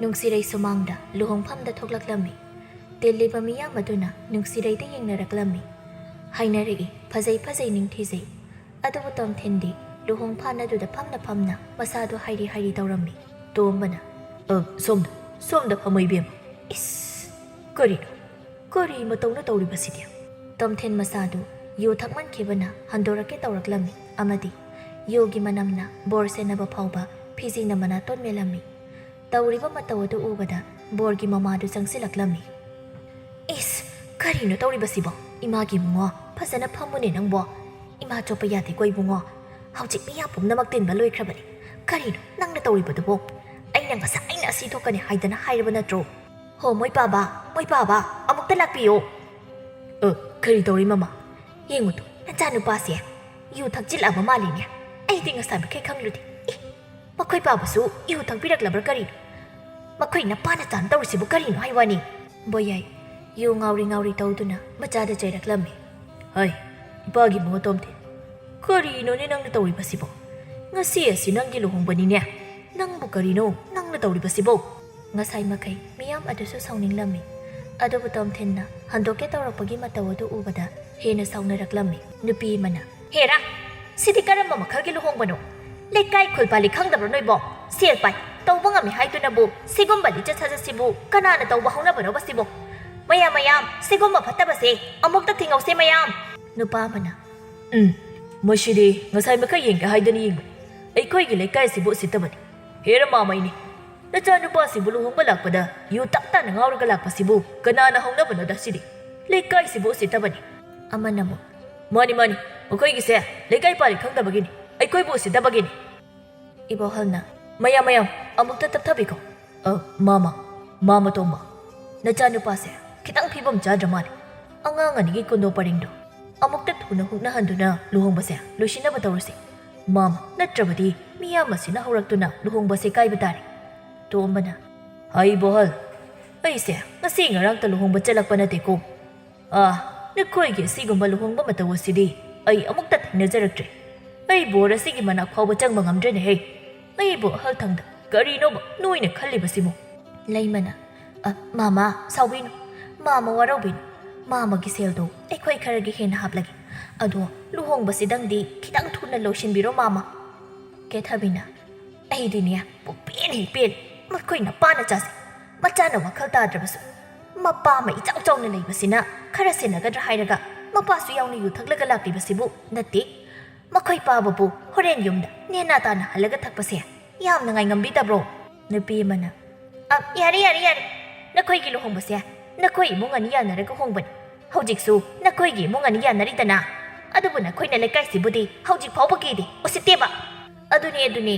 ꯅꯨꯡꯁꯤꯔꯩ ꯁꯨꯃꯥꯡꯗ ꯂꯨꯍꯣꯡꯐꯝꯗ ꯊꯣꯛꯂꯛꯂꯝꯃꯤ꯫ ꯇꯤꯜꯂꯤꯕ ꯃꯤꯌꯥꯝ ꯑꯗꯨꯅ ꯅꯨꯡꯁꯤꯔꯩꯗ ꯌꯦꯡꯅꯔꯛꯂꯝꯃꯤ꯫ ꯍꯥꯏꯅꯔꯛꯏ, "ꯐꯖꯩ ꯐꯖꯩ, ꯅꯤꯡꯊꯤꯖꯩ꯫" ꯑꯗꯨꯕꯨ ꯇꯣꯝꯊꯤꯟꯗꯤ ꯂꯨꯍꯣꯡꯐꯥꯟ ꯑꯗꯨꯗ ꯐꯝꯅ ꯐꯝꯅ ꯃꯁꯥꯗꯨ ꯍꯥꯏꯔꯤ ꯍꯥꯏꯔꯤ ꯇꯧꯔꯝꯃꯤ꯫ ꯇꯣꯝꯕꯅ, "ꯑ, ꯁꯣꯝꯗ, ꯁꯣꯝꯗ ꯐꯝꯃꯣ ꯏꯕꯦꯝꯃ꯫" ꯏꯁ! ꯀꯔꯤꯅꯣ? ꯀꯔꯤ ꯃꯇꯧꯅ ꯇꯧꯔꯤꯕꯁꯤꯗꯤ? ꯇꯣꯝꯊꯤꯟ ꯃꯁꯥꯗꯨ ꯌꯨ ꯊꯛꯃꯟꯈꯤꯕꯅ ꯍꯟꯗꯣꯔꯛꯀꯦ ꯇꯧꯔꯛꯂꯝꯃꯤ ꯑꯃꯗꯤ ꯌꯨꯒꯤ ꯃꯅꯝꯅ ꯕꯣꯔ ꯁꯦꯟꯅꯕ ꯐꯥꯎꯕ ꯐꯤꯖꯤꯅ ꯃꯅꯥꯇꯣꯟ ꯃꯦꯜꯂꯝꯃꯤ꯫ ꯇꯧꯔꯤꯕ ꯃꯇꯧ ꯑꯗꯨ ꯎꯕꯗ ꯕꯣꯔꯒꯤ ꯃꯃꯥꯗꯨ ꯆꯪꯁꯤꯜꯂꯛꯂꯝꯃꯤ꯫ "ꯏꯁ, ꯀꯔꯤꯅꯣ ꯇꯧꯔꯤꯕꯁꯤꯕꯣ? ꯏꯃꯥꯒꯤ ꯏꯕꯨꯡꯉꯣ, ꯐꯖꯅ ꯐꯝꯃꯨꯅꯦ ꯅꯪꯕꯣ꯫ ꯏꯃꯥ ꯆꯣꯞꯄ ꯌꯥꯗꯦꯀꯣ ꯏꯕꯨꯡꯉꯣ꯫ ꯍꯧꯖꯤꯛ ꯃꯤꯌꯥꯝ ꯄꯨꯝꯅꯃꯛ ꯇꯤꯟꯕ ꯂꯣꯏꯈ꯭ꯔꯕꯅꯤ꯫ ꯀꯔꯤꯅꯣ ꯅꯪꯅ ꯇꯧꯔꯤꯕꯗꯨꯕꯣ? ꯑꯩꯅ ꯉꯁꯥꯏꯅ ꯑꯁꯤ ꯊꯣꯛꯀꯅꯤ ꯍꯥꯏꯗꯅ ꯍꯥꯏꯔꯕ ꯅꯠꯇ꯭ꯔꯣ? ꯍꯣ, ꯃꯣꯏ ꯄꯥꯕ, ꯃꯣꯏ ꯄꯥꯕ, ꯑꯃꯨꯛꯇ ꯂꯥꯛꯄꯤꯌꯣ꯫" "ꯑ, ꯀꯔꯤ ꯇꯧꯔꯤ ꯃꯃꯥ? ꯌꯦꯡꯉꯨ ꯇꯨ, ꯅꯆꯥꯅꯨꯄꯥꯁꯦ ꯌꯨ ꯊꯛꯆꯤꯜꯂꯛꯑꯕ ꯃꯥꯜꯂꯤꯅꯦ꯫ ꯑꯩꯗꯤ ꯉꯁꯥꯏ ꯃꯈꯩ ꯈꯪꯂꯨꯗꯦ꯫ ꯑꯦ, ꯃꯈꯣꯏ ꯄꯥꯕꯁꯨ ꯏꯍꯨ ꯊꯛꯄꯤꯔꯛꯂꯕ꯭ꯔꯥ ꯀꯔꯤꯅꯣ? ꯃꯈꯣꯏ ꯅꯄꯥꯅ ꯆꯥꯅ ꯇꯧꯔꯤꯁꯤꯕꯨ ꯀꯔꯤꯅꯣ ꯍꯥꯏ ꯋꯥꯅꯤ?" ꯕꯣꯌꯥꯏ ꯌꯨ ꯉꯥꯎꯔꯤ ꯉꯥꯎꯔꯤ ꯇꯧꯗꯨꯅ ꯃꯆꯥꯗ ꯆꯩꯔꯛꯂꯝꯃꯤ꯫ "ꯍꯩ, ꯏꯄꯥꯒꯤ ꯃꯉꯣ ꯇꯣꯝꯊꯤꯟ, ꯀꯔꯤꯅꯣꯅꯦ ꯅꯪꯅ ꯇꯧꯔꯤꯕꯁꯤꯕꯣ? ꯉꯁꯤ ꯑꯁꯤ ꯅꯪꯒꯤ ꯂꯨꯍꯣꯡꯕꯅꯤꯅꯦ꯫ ꯅꯪꯕꯨ ꯀꯔꯤꯅꯣ ꯅꯪꯅ ꯇꯧꯔꯤꯕꯁꯤꯕꯣ?" ꯉꯁꯥꯏ ꯃꯈꯩ ꯃꯤꯌꯥꯝ ꯑꯗꯨꯁꯨ ꯁꯥꯎꯅꯤꯡꯂꯝꯃꯤ꯫ ꯑꯗꯨꯕꯨ ꯇꯣꯝꯊꯤꯟꯅ ꯍꯟꯗꯣꯛꯀꯦ ꯇꯧꯔꯛꯄꯒꯤ ꯃꯇꯧ ꯑꯗꯨ ꯎꯕꯗ ꯍꯦꯟꯅ ꯁꯥꯎꯅꯔꯛꯂꯝꯃꯤ꯫ ꯅꯨꯄꯤ ꯑꯃꯅ, "ꯍꯦꯔꯥ, ꯁꯤꯗꯤ ꯀꯔꯝꯕ ꯃꯈꯜꯒꯤ ꯂꯨꯍꯣꯡꯕꯅꯣ? ꯂꯩꯀꯥꯏ ꯈꯨꯜ ꯄꯥꯜꯂꯤ ꯈꯪꯗꯕ꯭ꯔꯣ ꯅꯣꯏꯕꯣ? ꯁꯦꯜ ꯄꯥꯏ, ꯇꯧꯕ ꯉꯝꯃꯤ ꯍꯥꯏꯗꯨꯅꯕꯨ ꯁꯤꯒꯨꯝꯕ ꯂꯤꯆꯠ ꯁꯥꯖꯠꯁꯤꯕꯨ ꯀꯅꯥꯅ ꯇꯧꯕ ꯍꯧꯅꯕꯅꯣꯕ ꯁꯤꯕꯣ? ꯃꯌꯥꯝ, ꯃꯌꯥꯝ, ꯁꯤꯒꯨꯝꯕ ꯐꯠꯇꯕꯁꯦ ꯑꯃꯨꯛꯇ ꯊꯤꯡꯍꯧꯁꯦ ꯃꯌꯥꯝ!" ꯅꯨꯄꯥ ꯑꯃꯅ, "ꯎꯝ, ꯃꯁꯤꯗꯤ ꯉꯁꯥꯏ ꯃꯈꯩ ꯌꯦꯡꯒꯦ ꯍꯥꯏꯗꯅ ꯌꯦꯡꯕꯅꯤ꯫ ꯑꯩꯈꯣꯏꯒꯤ ꯂꯩꯀꯥꯏ ꯑꯁꯤꯕꯨ ꯎꯁꯤꯠꯇꯕꯅꯤ꯫ ꯍꯦꯔꯥ ꯃꯥꯃꯩꯅꯤ, ꯅꯆꯥꯅꯨꯄꯥꯁꯤꯕꯨ ꯂꯨꯍꯣꯡꯕ ꯂꯥꯛꯄꯗ ꯌꯨ ꯇꯞ ꯇꯥꯅ ꯉꯥꯎꯔꯒ ꯂꯥꯛꯄꯁꯤꯕꯨ ꯀꯅꯥꯅ ꯍꯧꯅꯕꯅꯣꯗ ꯁꯤꯗꯤ? ꯂꯩꯀꯥꯏꯁꯤꯕꯨ ꯎꯁꯤꯠꯇꯕꯅꯤ!" ꯑꯃꯅ ꯑꯃꯨꯛ, "ꯃꯥꯅꯤ, ꯃꯥꯅꯤ, ꯃꯈꯣꯏꯒꯤꯁꯦ ꯂꯩꯀꯥꯏ ꯄꯥꯜꯂꯤ ꯈꯪꯗꯕꯒꯤꯅꯤ, ꯑꯩꯈꯣꯏꯕꯨ ꯎꯁꯤꯠꯇꯕꯒꯤꯅꯤ!" ꯏꯕꯣꯍꯜꯅ, "ꯃꯌꯥꯝ, ꯃꯌꯥꯝ, ꯑꯃꯨꯛꯇ ꯇꯞꯊꯕꯤꯈꯣ꯫ ꯑ, ꯃꯥꯃ, ꯃꯥꯃ ꯇꯣꯝꯕ, ꯅꯆꯥꯅꯨꯄꯥꯁꯦ ꯈꯤꯇꯪ ꯐꯤꯕꯝ ꯆꯥꯗ꯭ꯔ ꯃꯥꯜꯂꯦ꯫ ꯑꯉꯥꯡ ꯑꯅꯤꯒꯤ ꯀꯨꯟꯗꯣ ꯄꯔꯤꯡꯗꯣ ꯑꯃꯨꯛꯇ ꯊꯨꯅ ꯍꯨꯛꯅꯍꯟꯗꯨꯅ ꯂꯨꯍꯣꯡꯕꯁꯦ ꯂꯣꯏꯁꯤꯟꯅꯕ ꯇꯧꯔꯁꯤ, ꯃꯥꯃ, ꯅꯠꯇ꯭ꯔꯕꯗꯤ ꯃꯤꯌꯥꯝ ꯑꯁꯤꯅ ꯍꯧꯔꯛꯇꯨꯅ ꯂꯨꯍꯣꯡꯕꯁꯦ ꯀꯥꯏꯕ ꯇꯥꯔꯦ꯫" ꯇꯣꯝꯕꯅ, "ꯍꯩ ꯕꯣꯍꯜ, ꯑꯩꯁꯦ ꯉꯁꯤ ꯉꯔꯥꯡꯇ ꯂꯨꯍꯣꯡꯕ ꯆꯠꯂꯛꯄ ꯅꯠꯇꯦꯀꯣ꯫ ꯑꯥ, ꯅꯈꯣꯏꯒꯤ ꯑꯁꯤꯒꯨꯝꯕ ꯂꯨꯍꯣꯡꯕ ꯃꯇꯧ ꯑꯁꯤꯗꯤ ꯑꯩ ꯑꯃꯨꯛꯇ ꯊꯦꯡꯅꯖꯔꯛꯇ꯭ꯔꯤ꯫ ꯑꯩ ꯕꯣꯔ ꯑꯁꯤꯒꯤ ꯃꯅꯥꯛ ꯐꯥꯎꯕ ꯆꯪꯕ ꯉꯝꯗ꯭ꯔꯦꯅꯦꯍꯦ꯫ ꯑꯩꯕꯨ ꯑꯍꯜ ꯊꯪꯗ ꯀꯔꯤꯅꯣꯕ ꯅꯣꯏꯅ ꯈꯜꯂꯤꯕꯁꯤꯕꯨ?" ꯂꯩꯃꯅ, "ꯑ, ꯃꯥꯃ, ꯁꯥꯎꯕꯤꯅꯨ꯫ ꯃꯥꯃ ꯋꯥꯔꯧꯕꯤꯅꯨ꯫ ꯃꯥꯃꯒꯤ ꯁꯦꯜꯗꯣ ꯑꯩꯈꯣꯏ ꯈꯔꯒꯤ ꯍꯦꯟꯅ ꯍꯥꯞꯂꯒꯦ꯫ ꯑꯗꯣ ꯂꯨꯍꯣꯡꯕꯁꯤꯗꯪꯗꯤ ꯈꯤꯇꯪ ꯊꯨꯅ ꯂꯣꯏꯁꯤꯟꯕꯤꯔꯣ, ꯃꯥꯃ꯫" ꯀꯦꯊꯕꯤꯅ, "ꯑꯩꯗꯤꯅꯦ ꯄꯨꯛꯄꯦꯟ ꯍꯦꯛ ꯄꯦꯜꯂꯦ꯫ ꯃꯈꯣꯏ ꯅꯄꯥ ꯅꯆꯥꯁꯦ ꯃꯆꯥꯅ ꯋꯥꯈꯜ ꯇꯥꯗ꯭ꯔꯕꯁꯨ ꯃꯄꯥ ꯑꯃ ꯏꯆꯥꯎ ꯆꯥꯎꯅ ꯂꯩꯕꯁꯤꯅ ꯈꯔ ꯁꯦꯟꯅꯒꯗ꯭ꯔꯥ ꯍꯥꯏꯔꯒ ꯃꯄꯥꯁꯨ ꯌꯥꯎꯅ ꯌꯨ ꯊꯛꯂꯒ ꯂꯥꯛꯂꯤꯕꯁꯤꯕꯨ ꯅꯠꯇꯦ꯫ ꯃꯈꯣꯏ ꯄꯥꯕꯕꯨ ꯍꯣꯔꯦꯟ ꯌꯨꯝꯗ ꯅꯦꯅꯥ ꯇꯥꯅ ꯍꯜꯂꯒ ꯊꯛꯄꯁꯦ ꯌꯥꯝꯅ ꯉꯥꯏꯉꯝꯕꯤꯗꯕ꯭ꯔꯣ?" ꯅꯨꯄꯤ ꯑꯃꯅ, "ꯑ, ꯌꯥꯔꯦ, ꯌꯥꯔꯦ, ꯌꯥꯔꯦ꯫ ꯅꯈꯣꯏꯒꯤ ꯂꯨꯍꯣꯡꯕꯁꯦ ꯅꯈꯣꯏ ꯏꯃꯨꯡ ꯑꯅꯤ ꯌꯥꯅꯔꯒ ꯍꯣꯡꯕꯅꯤ꯫ ꯍꯧꯖꯤꯛꯁꯨ ꯅꯈꯣꯏꯒꯤ ꯏꯃꯨꯡ ꯑꯅꯤ ꯌꯥꯅꯔꯤꯗꯅ꯫ ꯑꯗꯨꯕꯨ ꯅꯈꯣꯏꯅ ꯂꯩꯀꯥꯏꯁꯤꯕꯨꯗꯤ ꯍꯧꯖꯤꯛ ꯐꯥꯎꯕꯒꯤꯗꯤ ꯎꯁꯤꯠꯇꯦꯕ꯫ ꯑꯗꯨꯅꯦ, ꯑꯗꯨꯅꯦ,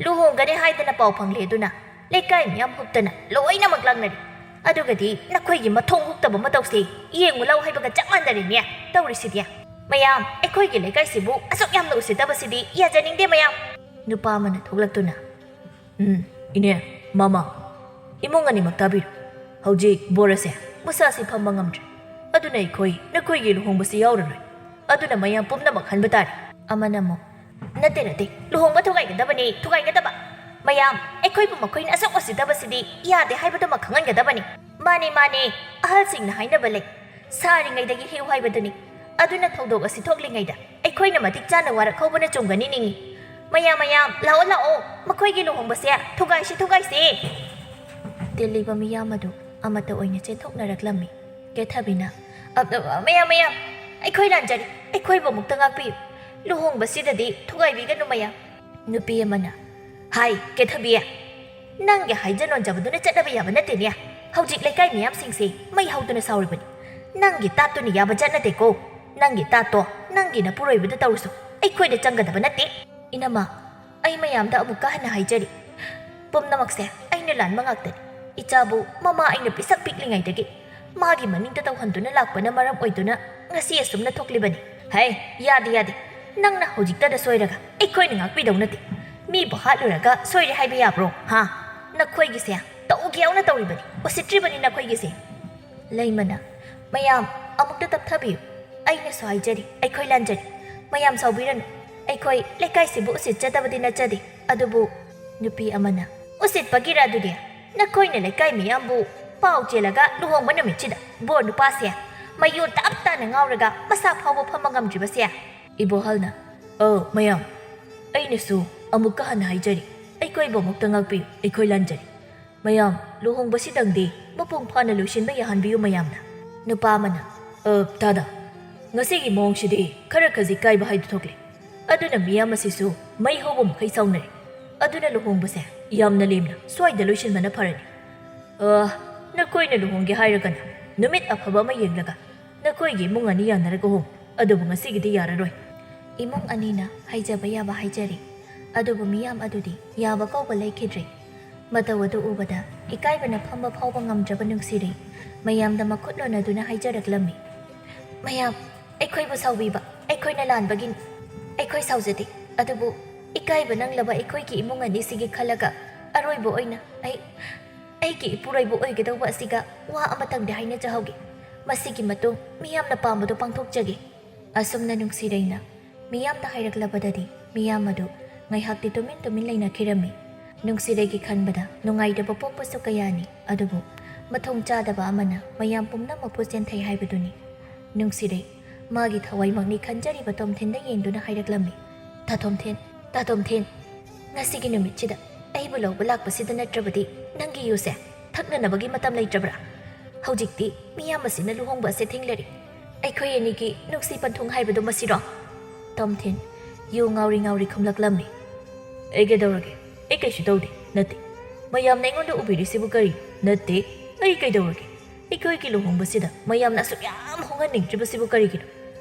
ꯂꯨꯍꯣꯡꯒꯅꯤ ꯍꯥꯏꯗꯅ ꯄꯥꯎ ꯐꯪꯂꯦ ꯑꯗꯨꯅ ꯂꯩꯀꯥꯏ ꯃꯤꯌꯥꯝ ꯍꯨꯞꯇꯅ ꯂꯣꯏꯅꯃꯛ ꯂꯥꯛꯅꯔꯦ꯫ ꯑꯗꯨꯒꯗꯤ ꯅꯈꯣꯏꯒꯤ ꯃꯊꯣꯡ ꯍꯨꯛꯇꯕ ꯃꯇꯧꯁꯦ ꯌꯦꯡꯉꯨ ꯂꯥꯎ ꯍꯥꯏꯕꯒ ꯆꯞ ꯃꯥꯟꯅꯔꯦꯅꯦ ꯇꯧꯔꯤꯁꯤꯗꯤ꯫ ꯃꯌꯥꯝ, ꯑꯩꯈꯣꯏꯒꯤ ꯂꯩꯀꯥꯏꯁꯤꯕꯨ ꯑꯁꯨꯛ ꯌꯥꯝꯅ ꯎꯁꯤꯠꯇꯕꯁꯤꯗꯤ ꯌꯥꯖꯅꯤꯡꯗꯦ ꯃꯌꯥꯝ꯫" ꯅꯨꯄꯥ ꯑꯃꯅ ꯊꯣꯛꯂꯛꯇꯨꯅ, "ꯎꯝ, ꯏꯅꯦ, ꯃꯃꯥ, ꯏꯃꯨꯡ ꯑꯅꯤꯃꯛ ꯇꯥꯕꯤꯔꯣ꯫ "ꯍꯧꯖꯤꯛ ꯕꯣꯔ ꯑꯁꯦ ꯃꯁꯥꯁꯤ ꯐꯝꯕ ꯉꯝꯗ꯭ꯔꯦ꯫ ꯑꯗꯨꯅ ꯑꯩꯈꯣꯏ ꯅꯈꯣꯏꯒꯤ ꯂꯨꯍꯣꯡꯕꯁꯤ ꯌꯥꯎꯔꯔꯣꯏ꯫ ꯑꯗꯨꯅ ꯃꯌꯥꯝ ꯄꯨꯝꯅꯃꯛ ꯍꯟꯕ ꯇꯥꯔꯦ꯫" ꯑꯃꯅ ꯑꯃꯨꯛ, "ꯅꯠꯇꯦ, ꯅꯠꯇꯦ, ꯂꯨꯍꯣꯡꯕ ꯊꯨꯒꯥꯏꯒꯗꯕꯅꯤ, ꯊꯨꯒꯥꯏꯒꯗꯕ꯫ ꯃꯌꯥꯝ, ꯑꯩꯈꯣꯏꯕꯨ ꯃꯈꯣꯏꯅ ꯑꯁꯨꯛ ꯎꯁꯤꯠꯇꯕꯁꯤꯗꯤ ꯌꯥꯗꯦ ꯍꯥꯏꯕꯗꯨꯃ ꯈꯪꯍꯟꯒꯗꯕꯅꯤ꯫ ꯃꯥꯅꯦ, ꯃꯥꯅꯦ, ꯑꯍꯜꯁꯤꯡꯅ ꯍꯥꯏꯅꯕ ꯂꯩ, ꯁꯥꯔꯤꯉꯩꯗꯒꯤ ꯍꯦꯛꯎ ꯍꯥꯏꯕꯗꯨꯅꯤ꯫ ꯑꯗꯨꯅ ꯊꯧꯗꯣꯛ ꯑꯁꯤ ꯊꯣꯛꯂꯤꯉꯩꯗ ꯑꯩꯈꯣꯏꯅ ꯃꯇꯤꯛ ꯆꯥꯅ ꯋꯥꯔꯛ ꯍꯧꯕꯅ ꯆꯨꯝꯒꯅꯤ ꯅꯤꯡꯏ꯫ ꯃꯌꯥꯝ, ꯃꯌꯥꯝ, ꯂꯥꯛꯑꯣ, ꯂꯥꯛꯑꯣ, ꯃꯈꯣꯏꯒꯤ ꯂꯨꯍꯣꯡꯕꯁꯦ ꯊꯨꯒꯥꯏꯁꯤ, ꯊꯨꯒꯥꯏꯁꯤ!" ꯇꯤꯜꯂꯤꯕ ꯃꯤꯌꯥꯝ ꯑꯗꯨ ꯑꯃꯠꯇ ꯑꯣꯏꯅ ꯆꯦꯟꯊꯣꯛꯅꯔꯛꯂꯝꯃꯤ꯫ ꯀꯦꯊꯕꯤꯅ, "ꯑ, ꯑ, ꯃꯌꯥꯝ, ꯃꯌꯥꯝ, ꯑꯩꯈꯣꯏ ꯂꯥꯟꯖꯔꯦ, ꯑꯩꯈꯣꯏꯕꯨ ꯑꯃꯨꯛꯇ ꯉꯥꯛꯄꯤꯌꯨ꯫ ꯂꯨꯍꯣꯡꯕꯁꯤꯗꯗꯤ ꯊꯨꯒꯥꯏꯕꯤꯒꯅꯨ, ꯃꯌꯥꯝ꯫" ꯅꯨꯄꯤ ꯑꯃꯅ, "ꯍꯥꯏ, ꯀꯦꯊꯕꯤ, ꯅꯪꯒꯤ ꯍꯥꯏꯖ ꯅꯣꯟꯖꯕꯗꯨꯅ ꯆꯠꯅꯕ ꯌꯥꯕ ꯅꯠꯇꯦꯅꯦ꯫ ꯍꯧꯖꯤꯛ ꯂꯩꯀꯥꯏ ꯃꯤꯌꯥꯝꯁꯤꯡꯁꯦ ꯃꯩ ꯍꯧꯗꯨꯅ ꯁꯥꯎꯔꯤꯕꯅꯤ꯫ ꯅꯪꯒꯤ ꯇꯥꯠꯇꯨꯅ ꯌꯥꯕ ꯖꯥꯠ ꯅꯠꯇꯦꯀꯣ꯫ ꯅꯪꯒꯤ ꯇꯥꯠꯇꯣ ꯅꯪꯒꯤ ꯅꯄꯨꯔꯣꯏꯕꯗ ꯇꯧꯔꯁꯨ ꯑꯩꯈꯣꯏꯗ ꯆꯪꯒꯗꯕ ꯅꯠꯇꯦ꯫" "ꯏꯅꯝꯃ, ꯑꯩ ꯃꯌꯥꯝꯗ ꯑꯃꯨꯛꯀ ꯍꯟꯅ ꯍꯥꯏꯖꯔꯤ, ꯄꯨꯝꯅꯃꯛꯁꯦ ꯑꯩꯅ ꯂꯥꯟꯕ ꯉꯥꯛꯇꯅꯤ꯫ ꯏꯆꯥꯕꯨ ꯃꯃꯥ ꯑꯩꯅ ꯄꯤꯁꯛ ꯄꯤꯛꯂꯤꯉꯩꯗꯒꯤ ꯃꯥꯒꯤ ꯃꯅꯤꯡꯗ ꯇꯧꯍꯟꯗꯨꯅ ꯂꯥꯛꯄꯅ ꯃꯔꯝ ꯑꯣꯏꯗꯨꯅ ꯉꯁꯤ ꯑꯁꯨꯝꯅ ꯊꯣꯛꯂꯤꯕꯅꯤ꯫" "ꯍꯩ, ꯌꯥꯗꯦ, ꯌꯥꯗꯦ꯫ ꯅꯪꯅ ꯍꯧꯖꯤꯛꯇꯗ ꯁꯣꯏꯔꯒ ꯑꯩꯈꯣꯏꯅ ꯉꯥꯛꯄꯤꯗꯧ ꯅꯠꯇꯦ꯫ ꯃꯤꯕꯨ ꯍꯥꯠꯂꯨꯔꯒ ꯁꯣꯏꯔꯦ ꯍꯥꯏꯕ ꯌꯥꯕ꯭ꯔꯣ, ꯍꯥ? ꯅꯈꯣꯏꯒꯤꯁꯦ ꯇꯧꯒꯦ ꯌꯥꯎꯅ ꯇꯧꯔꯤꯕꯅꯤ, ꯎꯁꯤꯠꯇ꯭ꯔꯤꯕꯅꯤ ꯅꯈꯣꯏꯒꯤꯁꯦ꯫" ꯂꯩꯃꯅ, "ꯃꯌꯥꯝ, ꯑꯃꯨꯛꯇ ꯇꯞꯊꯕꯤꯌꯨ꯫ ꯑꯩꯅꯁꯨ ꯍꯥꯏꯖꯔꯤ, ꯑꯩꯈꯣꯏ ꯂꯥꯟꯖꯔꯤ꯫ ꯃꯌꯥꯝ ꯁꯥꯎꯕꯤꯔꯅꯨ꯫ ꯑꯩꯈꯣꯏ ꯂꯩꯀꯥꯏꯁꯤꯕꯨ ꯎꯁꯤꯠꯆꯗꯕꯗꯤ ꯅꯠꯆꯗꯦ꯫ ꯑꯗꯨꯕꯨ," ꯅꯨꯄꯤ ꯑꯃꯅ, "ꯎꯁꯤꯠꯄꯒꯤꯔ ꯑꯗꯨꯗꯤ? ꯅꯈꯣꯏꯅ ꯂꯩꯀꯥꯏ ꯃꯤꯌꯥꯝꯕꯨ ꯄꯥꯎ ꯆꯦꯜꯂꯒ ꯂꯨꯍꯣꯡꯕ ꯅꯨꯃꯤꯠꯁꯤꯗ ꯕꯣꯔ ꯅꯨꯄꯥꯁꯦ ꯃꯌꯨ ꯇꯞ ꯇꯥꯅ ꯉꯥꯎꯔꯒ ꯃꯁꯥ ꯐꯥꯎꯕ ꯐꯝꯕ ꯉꯝꯗ꯭ꯔꯤꯕꯁꯦ?" ꯏꯕꯣꯍꯜꯅ, "ꯑ, ꯃꯌꯥꯝ, ꯑꯩꯅꯁꯨ ꯑꯃꯨꯛꯀ ꯍꯟꯅ ꯍꯥꯏꯖꯔꯤ, ꯑꯩꯈꯣꯏꯕꯨ ꯑꯃꯨꯛꯇ ꯉꯥꯛꯄꯤꯌꯨ, ꯑꯩꯈꯣꯏ ꯂꯥꯟꯖꯔꯤ꯫ ꯃꯌꯥꯝ, ꯂꯨꯍꯣꯡꯕꯁꯤꯗꯪꯗꯤ ꯃꯄꯨꯡ ꯐꯥꯅ ꯂꯣꯏꯁꯤꯟꯕ ꯌꯥꯍꯟꯕꯤꯌꯨ ꯃꯌꯥꯝꯅ꯫" ꯅꯨꯄꯥ ꯑꯃꯅ, "ꯑ, ꯇꯥꯗ, ꯉꯁꯤꯒꯤ ꯃꯑꯣꯡꯁꯤꯗꯤ ꯈꯔ ꯈꯖꯤꯛ ꯀꯥꯏꯕ ꯍꯥꯏꯗꯨ ꯊꯣꯛꯂꯦ꯫ ꯑꯗꯨꯅ ꯃꯤꯌꯥꯝ ꯑꯁꯤꯁꯨ ꯃꯩ ꯍꯧꯕ ꯃꯈꯩ ꯁꯥꯎꯅꯔꯦ꯫ ꯑꯗꯨꯅ ꯂꯨꯍꯣꯡꯕꯁꯦ ꯌꯥꯝꯅ ꯂꯦꯝꯅ ꯁ꯭ꯋꯥꯏꯗ ꯂꯣꯏꯁꯤꯟꯕꯅ ꯐꯔꯅꯤ꯫" "ꯑ, ꯅꯈꯣꯏꯅ ꯂꯨꯍꯣꯡꯒꯦ ꯍꯥꯏꯔꯒꯅ ꯅꯨꯃꯤꯠ ꯑꯐꯕ ꯑꯃ ꯌꯦꯡꯂꯒ ꯅꯈꯣꯏꯒꯤ ꯏꯃꯨꯡ ꯑꯅꯤ ꯌꯥꯅꯔꯒ ꯍꯣꯡ, ꯑꯗꯨꯕꯨ ꯉꯁꯤꯒꯤꯗꯤ ꯌꯥꯔꯔꯣꯏ꯫" ꯏꯃꯨꯡ ꯑꯅꯤꯅ ꯍꯥꯏꯖꯕ ꯌꯥꯕ ꯍꯥꯏꯖꯔꯤ, ꯑꯗꯨꯕꯨ ꯃꯤꯌꯥꯝ ꯑꯗꯨꯗꯤ ꯌꯥꯕ ꯀꯧꯕ ꯂꯩꯈꯤꯗ꯭ꯔꯦ꯫ ꯃꯇꯧ ꯑꯗꯨ ꯎꯕꯗ ꯏꯀꯥꯏꯕꯅ ꯐꯝꯕ ꯐꯥꯎꯕ ꯉꯝꯗ꯭ꯔꯕ ꯅꯨꯡꯁꯤꯔꯩ ꯃꯌꯥꯝꯗ ꯃꯈꯨꯠ ꯂꯣꯟꯅꯗꯨꯅ ꯍꯥꯏꯖꯔꯛꯂꯝꯃꯤ, "ꯃꯌꯥꯝ, ꯑꯩꯈꯣꯏꯕꯨ ꯁꯥꯎꯕꯤꯕ ꯑꯩꯈꯣꯏꯅ ꯂꯥꯟꯕꯒꯤꯅꯤ꯫ ꯑꯩꯈꯣꯏ ꯁꯥꯎꯖꯗꯦ, ꯑꯗꯨꯕꯨ ꯏꯀꯥꯏꯕ ꯅꯪꯂꯕ ꯑꯩꯈꯣꯏꯒꯤ ꯏꯃꯨꯡ ꯑꯅꯤꯁꯤꯒꯤ ꯈꯜꯂꯒ ꯑꯔꯣꯏꯕ ꯑꯣꯏꯅ ꯑꯩ" ꯑꯩꯒꯤ ꯏꯄꯨꯔꯣꯏꯕ ꯑꯣꯏꯒꯗꯧꯕ ꯑꯁꯤꯒ ꯋꯥ ꯑꯃꯇꯪꯗꯤ ꯍꯥꯏꯅꯖꯍꯧꯒꯦ꯫ ꯃꯁꯤꯒꯤ ꯃꯇꯨꯡ ꯃꯤꯌꯥꯝꯅ ꯄꯥꯝꯕꯗꯣ ꯄꯥꯡꯊꯣꯛꯆꯒꯦ꯫ ꯑꯁꯨꯝꯅ ꯅꯨꯡꯁꯤꯔꯩꯅ ꯃꯤꯌꯥꯝꯗ ꯍꯥꯏꯔꯛꯂꯕꯗꯗꯤ ꯃꯤꯌꯥꯝ ꯑꯗꯨ ꯉꯥꯏꯍꯥꯛꯇꯤ ꯇꯨꯃꯤꯟ ꯇꯨꯃꯤꯟ ꯂꯩꯅꯈꯤꯔꯝꯃꯤ꯫ ꯅꯨꯡꯁꯤꯔꯩꯒꯤ ꯈꯟꯕꯗ ꯅꯨꯡꯉꯥꯏꯇꯕ ꯄꯣꯛꯄꯁꯨ ꯀꯌꯥꯅꯤ, ꯑꯗꯨꯕꯨ ꯃꯊꯣꯡ ꯆꯥꯗꯕ ꯑꯃꯅ ꯃꯌꯥꯝ ꯄꯨꯝꯅꯃꯛꯄꯨ ꯆꯦꯟꯊꯩ ꯍꯥꯏꯕꯗꯨꯅꯤ꯫ ꯅꯨꯡꯁꯤꯔꯩ ꯃꯥꯒꯤ ꯊꯋꯥꯏꯃꯛꯅꯤ ꯈꯟꯖꯔꯤꯕ ꯇꯣꯝꯊꯤꯟꯗ ꯌꯦꯡꯗꯨꯅ ꯍꯥꯏꯔꯛꯂꯝꯃꯤ, "ꯇꯥ ꯇꯣꯝꯊꯤꯟ, ꯇꯥ ꯇꯣꯝꯊꯤꯟ, ꯉꯁꯤꯒꯤ ꯅꯨꯃꯤꯠꯁꯤꯗ ꯑꯩꯕꯨ ꯂꯧꯕ ꯂꯥꯛꯄꯁꯤꯗ ꯅꯠꯇ꯭ꯔꯕꯗꯤ ꯅꯪꯒꯤ ꯌꯨꯁꯦ ꯊꯛꯅꯅꯕꯒꯤ ꯃꯇꯝ ꯂꯩꯇ꯭ꯔꯕ꯭ꯔꯥ? ꯍꯧꯖꯤꯛꯇꯤ ꯃꯤꯌꯥꯝ ꯑꯁꯤꯅ ꯂꯨꯍꯣꯡꯕ ꯑꯁꯦ ꯊꯤꯡꯂꯔꯤ꯫ ꯑꯩꯈꯣꯏ ꯑꯅꯤꯒꯤ ꯅꯨꯡꯁꯤ ꯄꯟꯊꯨꯡ ꯍꯥꯏꯕꯗꯨ ꯃꯁꯤꯔꯣ?" ꯇꯣꯝꯊꯤꯟ ꯌꯨ ꯉꯥꯎꯔꯤ ꯉꯥꯎꯔꯤ ꯈꯨꯝꯂꯛꯂꯝꯃꯤ, "ꯑꯩ ꯀꯩꯗꯧꯔꯒꯦ? ꯑꯩ ꯀꯩꯁꯨ ꯇꯧꯗꯦ꯫ ꯅꯠꯇꯦ, ꯃꯌꯥꯝꯅ ꯑꯩꯉꯣꯟꯗ ꯎꯕꯤꯔꯤꯁꯤꯕꯨ ꯀꯔꯤ? ꯅꯠꯇꯦ, ꯑꯩ ꯀꯩꯗꯧꯔꯒꯦ? ꯑꯩꯈꯣꯏꯒꯤ ꯂꯨꯍꯣꯡꯕꯁꯤꯗ ꯃꯌꯥꯝꯅ ꯑꯁꯨꯛ ꯌꯥꯝ ꯍꯣꯡꯍꯟꯅꯤꯡꯗ꯭ꯔꯤꯕꯁꯤꯕꯨ ꯀꯔꯤꯒꯤꯅꯣ?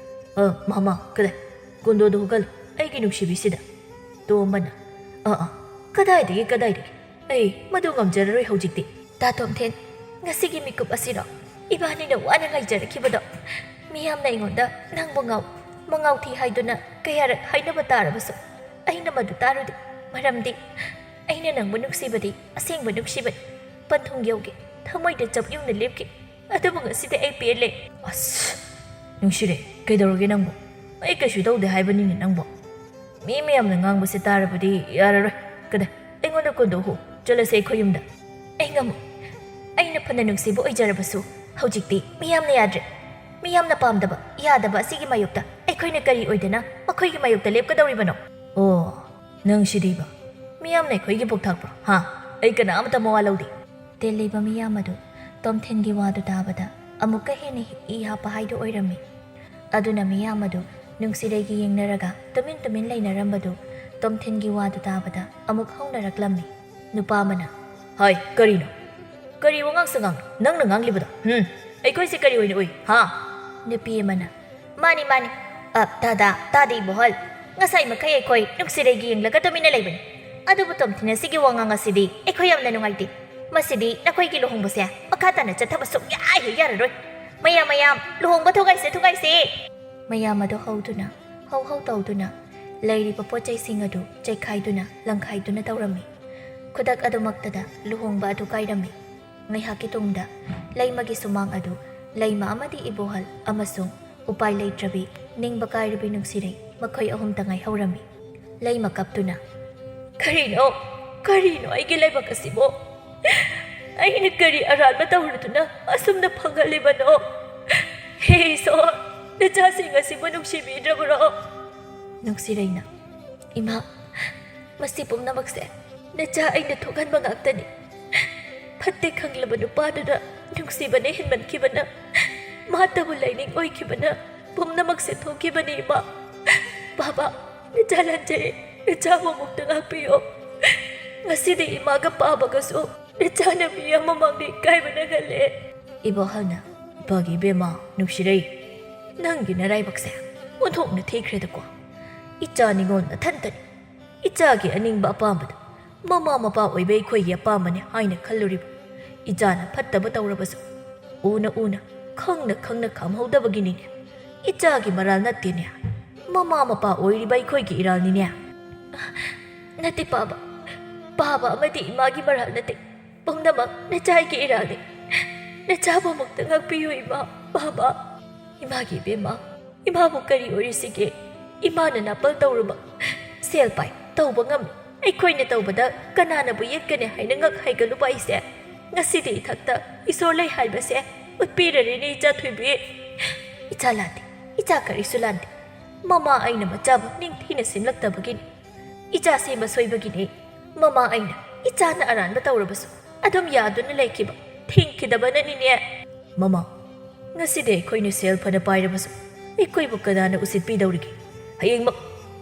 ꯑ, ꯃꯃꯥ, ꯀꯗꯥꯏ? ꯀꯨꯟꯗꯣꯗꯨ ꯍꯨꯒꯜꯂꯨ, ꯑꯩꯒꯤ ꯅꯨꯡꯁꯤꯕꯤꯁꯤꯗ꯫" ꯇꯣꯝꯕꯅ, "ꯑ, ꯑ, ꯀꯗꯥꯏꯗꯒꯤ, ꯀꯗꯥꯏꯗꯒꯤ? ꯑꯩ ꯃꯗꯨ ꯉꯝꯖꯔꯔꯣꯏ ꯍꯧꯖꯤꯛꯇꯤ꯫" "ꯇꯥ ꯇꯣꯝꯊꯤꯟ, ꯉꯁꯤꯒꯤ ꯃꯤꯀꯨꯞ ꯑꯁꯤꯔꯣ ꯏꯕꯥꯅꯤꯅ ꯋꯥꯅ ꯉꯥꯏꯖꯔꯛꯈꯤꯕꯗꯣ? ꯃꯤꯌꯥꯝꯅ ꯑꯩꯉꯣꯟꯗ ꯅꯪꯕꯨ ꯉꯥꯎ, ꯃꯉꯥꯎ ꯊꯤ ꯍꯥꯏꯗꯨꯅ ꯀꯌꯥꯔꯛ ꯍꯥꯏꯅꯕ ꯇꯥꯔꯕꯁꯨ, ꯑꯩꯅ ꯃꯗꯨ ꯇꯥꯔꯨꯗꯦ꯫ ꯃꯔꯝꯗꯤ ꯑꯩꯅ ꯅꯪꯕꯨ ꯅꯨꯡꯁꯤꯕꯗꯤ ꯑꯁꯦꯡꯕ ꯅꯨꯡꯁꯤꯕꯅꯤ꯫ ꯄꯟꯊꯨꯡ ꯌꯧꯒꯦ ꯊꯃꯣꯏꯗ ꯆꯞ ꯌꯨꯡꯅ ꯂꯦꯞꯈꯤ꯫ ꯑꯗꯨꯕꯨ ꯉꯁꯤꯗꯤ ꯑꯩ ꯄꯦꯜꯂꯦ꯫" "ꯑꯁ, ꯅꯨꯡꯁꯤꯔꯦ, ꯀꯩꯗꯧꯔꯒꯦ ꯅꯪꯕꯨ? ꯑꯩ ꯀꯩꯁꯨ ꯇꯧꯗꯦ ꯍꯥꯏꯕꯅꯤꯅꯦ ꯅꯪꯕꯨ꯫ ꯃꯤ ꯃꯌꯥꯝꯅ ꯉꯥꯡꯕꯁꯦ ꯇꯥꯔꯕꯗꯤ ꯌꯥꯔꯔꯣꯏ꯫ ꯀꯗꯥꯏ, ꯑꯩꯉꯣꯟꯗ ꯀꯨꯟꯗꯣꯛꯎ, ꯆꯠꯂꯁꯦ ꯑꯩꯈꯣꯏ ꯌꯨꯝꯗ꯫" "ꯑꯩ ꯉꯝꯃꯣꯏ꯫ ꯑꯩꯅ ꯐꯅ ꯅꯨꯡꯁꯤꯕ ꯑꯣꯏꯖꯔꯕꯁꯨ ꯍꯧꯖꯤꯛꯇꯤ ꯃꯤꯌꯥꯝꯅ ꯌꯥꯗ꯭ꯔꯦ꯫ ꯃꯤꯌꯥꯝꯅ ꯄꯥꯝꯗꯕ, ꯌꯥꯗꯕ ꯑꯁꯤꯒꯤ ꯃꯥꯌꯣꯛꯇ ꯑꯩꯈꯣꯏꯅ ꯀꯔꯤ ꯑꯣꯏꯗꯅ ꯃꯈꯣꯏꯒꯤ ꯃꯥꯌꯣꯛꯇ ꯂꯦꯞꯀꯗꯧꯔꯤꯕꯅꯣ?" "ꯑꯣ, ꯅꯪ ꯁꯤꯗꯤꯕ꯫ ꯃꯤꯌꯥꯝꯅ ꯑꯩꯈꯣꯏꯒꯤ ꯄꯣꯛꯊꯥꯛꯄ꯭ꯔꯣ? ꯍꯥ? ꯑꯩ ꯀꯅꯥ ꯑꯃꯇ ꯃꯋꯥ ꯂꯧꯗꯦ꯫" ꯇꯤꯜꯂꯤꯕ ꯃꯤꯌꯥꯝ ꯑꯗꯨ ꯇꯣꯝꯊꯤꯟꯒꯤ ꯋꯥꯗꯨ ꯇꯥꯕꯗ ꯑꯃꯨꯛꯀ ꯍꯦꯟꯅ ꯏ ꯍꯥꯞꯄ ꯍꯥꯏꯗꯨ ꯑꯣꯏꯔꯝꯃꯤ꯫ ꯑꯗꯨꯅ ꯃꯤꯌꯥꯝ ꯑꯗꯨ ꯅꯨꯡꯁꯤꯔꯩꯒꯤ ꯌꯦꯡꯅꯔꯒ ꯇꯨꯃꯤꯟ ꯇꯨꯃꯤꯟ ꯂꯩꯅꯔꯝꯕꯗꯨ ꯇꯣꯝꯊꯤꯟꯒꯤ ꯋꯥꯗꯨ ꯇꯥꯕꯗ ꯑꯃꯨꯛ ꯍꯧꯅꯔꯛꯂꯝꯃꯤ꯫ ꯅꯨꯄꯥ ꯑꯃꯅ, "ꯍꯥꯏ, ꯀꯔꯤꯅꯣ? ꯀꯔꯤ ꯋꯥꯉꯥꯡ ꯁꯉꯥꯡꯅꯣ ꯅꯪꯅ ꯉꯥꯡꯂꯤꯕꯗꯣ? ꯍꯨꯝ? ꯑꯩꯈꯣꯏꯁꯦ ꯀꯔꯤ ꯑꯣꯏꯅ ꯎꯏ, ꯍꯥ?" ꯅꯨꯄꯤ ꯑꯃꯅ, "ꯃꯥꯅꯤ, ꯃꯥꯅꯤ꯫ ꯑ, ꯇꯥꯗꯥ, ꯇꯥꯗꯦ ꯏꯕꯣꯍꯜ꯫ ꯉꯁꯥꯏ ꯃꯈꯩ ꯑꯩꯈꯣꯏ ꯅꯨꯡꯁꯤꯔꯩꯒꯤ ꯌꯦꯡꯂꯒ ꯇꯨꯃꯤꯟꯅ ꯂꯩꯕꯅꯤ꯫ ꯑꯗꯨꯕꯨ ꯇꯣꯝꯊꯤꯟ ꯑꯁꯤꯒꯤ ꯋꯥꯉꯥꯡ ꯑꯁꯤꯗꯤ ꯑꯩꯈꯣꯏ ꯌꯥꯝꯅ ꯅꯨꯡꯉꯥꯏꯇꯦ꯫ ꯃꯁꯤꯗꯤ ꯅꯈꯣꯏꯒꯤ ꯂꯨꯍꯣꯡꯕꯁꯦ ꯃꯈꯥ ꯇꯥꯅ ꯆꯠꯊꯕ ꯁꯨꯛꯌꯥ ꯍꯦꯛ ꯌꯥꯔꯔꯣꯏ꯫ ꯃꯌꯥꯝ, ꯃꯌꯥꯝ, ꯂꯨꯍꯣꯡꯕ ꯊꯨꯒꯥꯏꯁꯦ, ꯊꯨꯒꯥꯏꯁꯦ!" ꯃꯌꯥꯝ ꯑꯗꯨ ꯍꯧꯗꯨꯅ, ꯍꯧ ꯍꯧ ꯇꯧꯗꯨꯅ ꯂꯩꯔꯤꯕ ꯄꯣꯠ ꯆꯩꯁꯤꯡ ꯑꯗꯨ ꯆꯩꯈꯥꯏꯗꯨꯅ, ꯂꯪꯈꯥꯏꯗꯨꯅ ꯇꯧꯔꯝꯃꯤ꯫ ꯈꯨꯗꯛ ꯑꯗꯨꯃꯛꯇꯗ ꯂꯨꯍꯣꯡꯕ ꯑꯗꯨ ꯀꯥꯏꯔꯝꯃꯤ꯫ ꯉꯥꯏꯍꯥꯛꯀꯤ ꯇꯨꯡꯗ ꯂꯩꯃꯒꯤ ꯁꯨꯃꯥꯡ ꯑꯗꯨ ꯂꯩꯃ ꯑꯃꯗꯤ ꯏꯕꯣꯍꯜ ꯑꯃꯁꯨꯡ ꯎꯄꯥꯏ ꯂꯩꯇ꯭ꯔꯕꯤ, ꯅꯤꯡꯕ ꯀꯥꯏꯔꯕꯤ ꯅꯨꯡꯁꯤꯔꯩ ꯃꯈꯣꯏ ꯑꯍꯨꯝꯇ ꯉꯥꯏꯍꯧꯔꯝꯃꯤ꯫ ꯂꯩꯃ ꯀꯞꯇꯨꯅ, "ꯀꯔꯤꯅꯣ? ꯀꯔꯤꯅꯣ ꯑꯩꯒꯤ ꯂꯥꯏꯕꯛ ꯑꯁꯤꯕꯣ? ꯑꯩꯅ ꯀꯔꯤ ꯑꯔꯥꯟꯕ ꯇꯧꯔꯨꯗꯨꯅ ꯑꯁꯨꯝꯅ ꯐꯪꯍꯜꯂꯤꯕꯅꯣ? ꯍꯦ ꯏꯁꯣꯔ, ꯅꯆꯥꯁꯤꯡ ꯑꯁꯤꯕꯨ ꯅꯨꯡꯁꯤꯕꯤꯗ꯭ꯔꯕ꯭ꯔꯣ?" ꯅꯨꯡꯁꯤꯔꯩꯅ, "ꯏꯃꯥ, ꯃꯁꯤ ꯄꯨꯝꯅꯃꯛꯁꯦ ꯅꯆꯥ ꯑꯩꯅ ꯊꯣꯛꯍꯟꯕ ꯉꯥꯛꯇꯅꯤ꯫ ꯐꯠꯇꯦ ꯈꯪꯂꯕ ꯅꯨꯄꯥꯗꯨꯅ ꯅꯨꯡꯁꯤꯕꯅ ꯍꯦꯟꯃꯟꯈꯤꯕꯅ, ꯃꯥꯇꯕꯨ ꯂꯥꯏꯅꯤꯡ ꯑꯣꯏꯈꯤꯕꯅ ꯄꯨꯝꯅꯃꯛꯁꯦ ꯊꯣꯛꯈꯤꯕꯅꯤ, ꯏꯃꯥ꯫ ꯕꯥꯕꯥ, ꯅꯆꯥ ꯂꯥꯟꯖꯔꯦ, ꯅꯆꯥꯕꯨ ꯑꯃꯨꯛꯇ ꯉꯥꯛꯄꯤꯌꯣ꯫ ꯉꯁꯤꯗꯤ ꯏꯃꯥꯒ ꯄꯥꯕꯒꯁꯨ ꯅꯆꯥꯅ ꯃꯤ ꯑꯃ ꯃꯥꯡꯗ ꯏꯀꯥꯏꯕꯅ ꯉꯜꯂꯦ꯫" ꯏꯕꯣꯍꯜꯅ, "ꯏꯄꯥꯒꯤ ꯏꯕꯦꯝꯃ ꯅꯨꯡꯁꯤꯔꯩ, ꯅꯪꯒꯤ ꯅꯔꯥꯏꯕꯛꯁꯦ ꯑꯣꯟꯊꯣꯛꯅ ꯊꯤꯈ꯭ꯔꯦꯗꯀꯣ꯫ ꯏꯆꯥ ꯅꯤꯉꯣꯜ ꯅꯊꯟꯇꯅꯤ꯫ ꯏꯆꯥꯒꯤ ꯑꯅꯤꯡꯕ ꯑꯄꯥꯝꯕꯗ ꯃꯃꯥ ꯃꯄꯥ ꯑꯣꯏꯕ ꯑꯩꯈꯣꯏꯒꯤ ꯑꯄꯥꯝꯕꯅꯤ ꯍꯥꯏꯅ ꯈꯜꯂꯨꯔꯤꯕ ꯏꯆꯥꯅ ꯐꯠꯇꯕ ꯇꯧꯔꯕꯁꯨ ꯎꯅ ꯎꯅ, ꯈꯪꯅ ꯈꯪꯅ ꯈꯥꯝꯍꯧꯗꯕꯒꯤꯅꯤꯅꯦ꯫ ꯏꯆꯥꯒꯤ ꯃꯔꯥꯜ ꯅꯠꯇꯦꯅꯦ꯫ ꯃꯃꯥ ꯃꯄꯥ ꯑꯣꯏꯔꯤꯕ ꯑꯩꯈꯣꯏꯒꯤ ꯏꯔꯥꯜꯅꯤꯅꯦ꯫" "ꯅꯠꯇꯦ ꯄꯥꯕ, ꯄꯥꯕ ꯑꯃꯗꯤ ꯏꯃꯥꯒꯤ ꯃꯔꯥꯜ ꯅꯠꯇꯦ꯫ ꯄꯨꯝꯅꯃꯛ ꯅꯆꯥꯒꯤ ꯏꯔꯥꯜꯅꯤ꯫ ꯅꯆꯥꯕꯨ ꯑꯃꯨꯛꯇ ꯉꯥꯛꯄꯤꯌꯨ ꯏꯃꯥ, ꯕꯥꯕꯥ꯫" "ꯏꯃꯥꯒꯤ ꯏꯕꯦꯝꯃ, ꯏꯃꯥꯕꯨ ꯀꯔꯤ ꯑꯣꯏꯔꯤꯁꯤꯒꯦ? ꯏꯃꯥꯅ ꯅꯥꯄꯜ ꯇꯧꯔꯨꯕ, ꯁꯦꯜ ꯄꯥꯏ, ꯇꯧꯕ ꯉꯝꯃꯤ꯫ ꯑꯩꯈꯣꯏꯅ ꯇꯧꯕꯗ ꯀꯅꯥꯅꯕꯨ ꯌꯦꯠꯀꯅꯤ ꯍꯥꯏꯅ ꯉꯛ ꯍꯩꯒꯠꯂꯨꯕ ꯑꯩꯁꯦ, ꯉꯁꯤꯗꯤ ꯏꯊꯛꯇ ꯏꯁꯣꯔ ꯂꯩ ꯍꯥꯏꯕꯁꯦ ꯎꯠꯄꯤꯔꯔꯦꯅꯦ ꯏꯆꯥ ꯊꯣꯏꯕꯤ꯫ ꯏꯆꯥ ꯂꯥꯟꯗꯦ, ꯏꯆꯥ ꯀꯔꯤꯁꯨ ꯂꯥꯟꯗꯦ꯫ ꯃꯃꯥ ꯑꯩꯅ ꯃꯆꯥꯕꯨ ꯅꯤꯡꯊꯤꯅ ꯁꯦꯝꯂꯛꯇꯕꯒꯤꯅꯤ꯫ ꯏꯆꯥ ꯁꯦꯝꯕ ꯁꯣꯏꯕꯒꯤꯅꯦ꯫ ꯃꯃꯥ ꯑꯩꯅ ꯏꯆꯥꯅ ꯑꯔꯥꯟꯕ ꯇꯧꯔꯕꯁꯨ ꯑꯗꯨꯝ ꯌꯥꯗꯨꯅ ꯂꯩꯈꯤꯕ, ꯊꯤꯡꯈꯤꯗꯕꯅꯅꯤꯅꯦ꯫" "ꯃꯃꯥ, ꯉꯁꯤꯗꯤ ꯑꯩꯈꯣꯏꯅ ꯁꯦꯜ ꯐꯅ ꯄꯥꯏꯔꯕꯁꯨ ꯑꯩꯈꯣꯏꯕꯨ ꯀꯅꯥꯅ ꯎꯁꯤꯠꯄꯤꯗꯧꯔꯤꯒꯦ? ꯍꯌꯦꯡꯃꯛ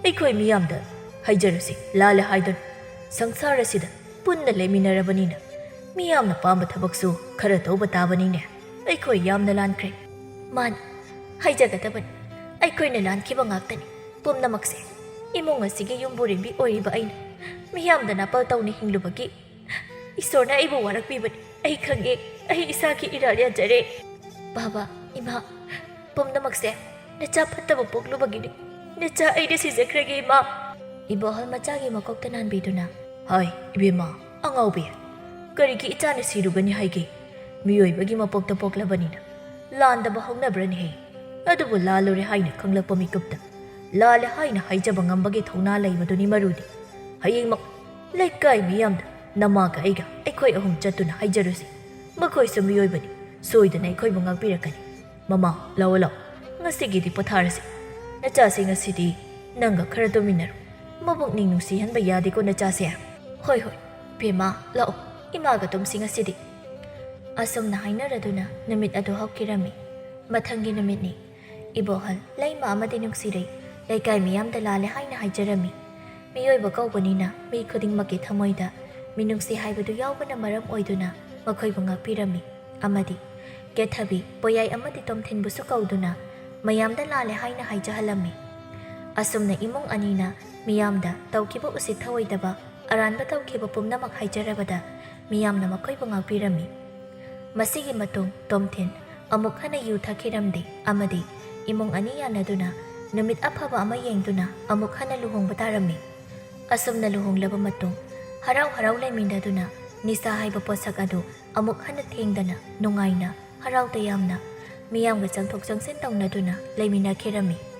ꯑꯩꯈꯣꯏ ꯃꯤꯌꯥꯝꯗ ꯍꯥꯏꯖꯔꯁꯤ, ꯂꯥꯜꯂꯦ ꯍꯥꯏꯗꯨꯅ꯫ ꯁꯪꯁꯥꯔ ꯑꯁꯤꯗ ꯄꯨꯟꯅ ꯂꯩꯃꯤꯟꯅꯔꯕꯅꯤꯅ ꯃꯤꯌꯥꯝꯅ ꯄꯥꯝꯕ ꯊꯕꯛꯁꯨ ꯈꯔ ꯇꯧꯕ ꯇꯥꯕꯅꯤꯅꯦ꯫ ꯑꯩꯈꯣꯏ ꯌꯥꯝꯅ ꯂꯥꯟꯈ꯭ꯔꯦ꯫" "ꯃꯥꯅꯤ, ꯍꯥꯏꯖꯒꯗꯕꯅꯤ꯫ ꯑꯩꯈꯣꯏꯅ ꯂꯥꯟꯈꯤꯕ ꯉꯥꯛꯇꯅꯤ ꯄꯨꯝꯅꯃꯛꯁꯦ꯫ ꯏꯃꯨꯡ ꯑꯁꯤꯒꯤ ꯌꯨꯝꯕꯨꯔꯦꯝꯕꯤ ꯑꯣꯏꯔꯤꯕ ꯑꯩꯅ ꯃꯤꯌꯥꯝꯗ ꯅꯥꯄꯜ ꯇꯧꯅ ꯍꯤꯡꯂꯨꯕꯒꯤ ꯏꯁꯣꯔꯅ ꯑꯩꯕꯨ ꯋꯥꯔꯛꯄꯤꯕꯅꯤ꯫ ꯑꯩ ꯈꯪꯉꯦ, ꯑꯩ ꯏꯁꯥꯒꯤ ꯏꯔꯥꯜ ꯌꯥꯖꯔꯦ꯫" "ꯕꯥꯕꯥ, ꯏꯃꯥ, ꯄꯨꯝꯅꯃꯛꯁꯦ ꯅꯆꯥ ꯐꯠꯇꯕ ꯄꯣꯛꯂꯨꯕꯒꯤꯅꯤ꯫ ꯅꯆꯥ ꯑꯩꯅ ꯁꯤꯖꯈ꯭ꯔꯒꯦ, ꯏꯃꯥ꯫" ꯏꯕꯣꯍꯜ ꯃꯆꯥꯒꯤ ꯃꯀꯣꯛꯇ ꯅꯥꯟꯕꯤꯗꯨꯅ, ꯍꯥꯏ, ꯏꯕꯦꯝꯃ, ꯑꯉꯥꯎꯕꯤ, ꯀꯔꯤꯒꯤ ꯏꯆꯥꯅ ꯁꯤꯔꯨꯒꯅꯤ ꯍꯥꯏꯒꯦ? ꯃꯤꯑꯣꯏꯕꯒꯤ ꯃꯄꯣꯛꯇ ꯄꯣꯛꯂꯕꯅꯤꯅ ꯂꯥꯟꯗꯕ ꯍꯧꯅꯕ꯭ꯔꯅꯦꯍꯦ? ꯑꯗꯨꯕꯨ ꯂꯥꯜꯂꯨꯔꯦ ꯍꯥꯏꯅ ꯈꯪꯂꯛꯄ ꯃꯤꯀꯨꯞꯇ ꯂꯥꯜꯂꯦ ꯍꯥꯏꯅ ꯍꯥꯏꯖꯕ ꯉꯝꯕꯒꯤ ꯊꯧꯅꯥ ꯂꯩꯕꯗꯨꯅꯤ ꯃꯔꯨꯗꯤ꯫ ꯍꯌꯦꯡꯃꯛ ꯂꯩꯀꯥꯏ ꯃꯤꯌꯥꯝꯗ ꯅꯃꯥꯒ ꯑꯩꯒ ꯑꯩꯈꯣꯏ ꯑꯍꯨꯝ ꯆꯠꯇꯨꯅ ꯍꯥꯏꯖꯔꯨꯁꯤ꯫ ꯃꯈꯣꯏꯁꯨ ꯃꯤꯑꯣꯏꯕꯅꯤ, ꯁꯣꯏꯗꯅ ꯑꯩꯈꯣꯏꯕꯨ ꯉꯥꯛꯄꯤꯔꯛꯀꯅꯤ꯫ ꯃꯃꯥ, ꯂꯥꯛꯑꯣ ꯂꯥꯛꯑꯣ, ꯉꯁꯤꯒꯤꯗꯤ ꯄꯣꯊꯥꯔꯁꯤ꯫ ꯅꯆꯥꯁꯦ ꯉꯁꯤꯗꯤ ꯅꯪꯒ ꯈꯔ ꯇꯨꯃꯤꯟꯅꯔꯣ꯫ ꯃꯕꯨꯛꯅꯤꯡ ꯅꯨꯡꯁꯤꯍꯟꯕ ꯌꯥꯗꯦꯀꯣ ꯅꯆꯥꯁꯦ꯫ ꯍꯣꯏ ꯍꯣꯏ, ꯕꯦꯝꯃ, ꯂꯥꯛꯑꯣ, ꯏꯃꯥꯒ ꯇꯨꯝꯁꯤ ꯉꯁꯤꯗꯤ꯫ ꯑꯁꯨꯝꯅ ꯍꯥꯏꯅꯔꯗꯨꯅ ꯅꯨꯃꯤꯠ ꯑꯗꯨ ꯍꯧꯈꯤꯔꯝꯃꯤ꯫ ꯃꯊꯪꯒꯤ ꯅꯨꯃꯤꯠꯅꯤ꯫ ꯏꯕꯣꯍꯜ, ꯂꯩꯃ ꯑꯃꯗꯤ ꯅꯨꯡꯁꯤꯔꯩ ꯂꯩꯀꯥꯏ ꯃꯤꯌꯥꯝꯗ ꯂꯥꯜꯂꯦ ꯍꯥꯏꯅ ꯍꯥꯏꯖꯔꯝꯃꯤ꯫ ꯃꯤꯑꯣꯏꯕ ꯀꯧꯕꯅꯤꯅ ꯃꯤ ꯈꯨꯗꯤꯡꯃꯛꯀꯤ ꯊꯃꯣꯏꯗ ꯃꯤꯅꯨꯡꯁꯤ ꯍꯥꯏꯕꯗꯨ ꯌꯥꯎꯕꯅ ꯃꯔꯝ ꯑꯣꯏꯗꯨꯅ ꯃꯈꯣꯏꯕꯨ ꯉꯥꯛꯄꯤꯔꯝꯃꯤ꯫ ꯑꯃꯗꯤ ꯀꯦꯊꯕꯤ, ꯄꯣꯌꯥꯏ ꯑꯃꯗꯤ ꯇꯣꯝꯊꯤꯟꯕꯨꯁꯨ ꯀꯧꯗꯨꯅ ꯃꯌꯥꯝꯗ ꯂꯥꯜꯂꯦ ꯍꯥꯏꯅ ꯍꯥꯏꯖꯍꯜꯂꯝꯃꯤ꯫ ꯑꯁꯨꯝꯅ ꯏꯃꯨꯡ ꯑꯅꯤꯅ ꯃꯤꯌꯥꯝꯗ ꯇꯧꯈꯤꯕ ꯎꯁꯤꯠ ꯊꯑꯣꯏꯗꯕ ꯑꯔꯥꯟꯕ ꯇꯧꯈꯤꯕ ꯄꯨꯝꯅꯃꯛ ꯍꯥꯏꯖꯔꯕꯗ ꯃꯤꯌꯥꯝꯅ ꯃꯈꯣꯏꯕꯨ ꯉꯥꯛꯄꯤꯔꯝꯃꯤ꯫ ꯃꯁꯤꯒꯤ ꯃꯇꯨꯡ ꯇꯣꯝꯊꯤꯟ ꯑꯃꯨꯛ ꯍꯟꯅ ꯌꯨ ꯊꯛꯈꯤꯔꯝꯗꯦ ꯑꯃꯗꯤ ꯏꯃꯨꯡ ꯑꯅꯤ ꯌꯥꯅꯗꯨꯅ ꯅꯨꯃꯤꯠ ꯑꯐꯕ ꯑꯃ ꯌꯦꯡꯗꯨꯅ ꯑꯃꯨꯛ ꯍꯟꯅ ꯂꯨꯍꯣꯡꯕ ꯇꯥꯔꯝꯃꯤ꯫ ꯑꯁꯨꯝꯅ ꯂꯨꯍꯣꯡꯂꯕ ꯃꯇꯨꯡ ꯍꯔꯥꯎ ꯍꯔꯥꯎ ꯂꯩꯃꯤꯟꯅꯗꯨꯅ ꯅꯤꯁꯥ ꯍꯥꯏꯕ ꯄꯣꯠꯁꯛ ꯑꯗꯨ ꯑꯃꯨꯛ ꯍꯟꯅ ꯊꯦꯡꯗꯅ ꯅꯨꯡꯉꯥꯏꯅ ꯍꯔꯥꯎ ꯇꯌꯥꯝꯅ ꯃꯤꯌꯥꯝꯒ ꯆꯪꯊꯣꯛ ꯆꯪꯁꯤꯟ ꯇꯧꯅꯗꯨꯅ ꯂꯩꯃꯤꯟꯅꯈꯤꯔꯝꯃꯤ꯫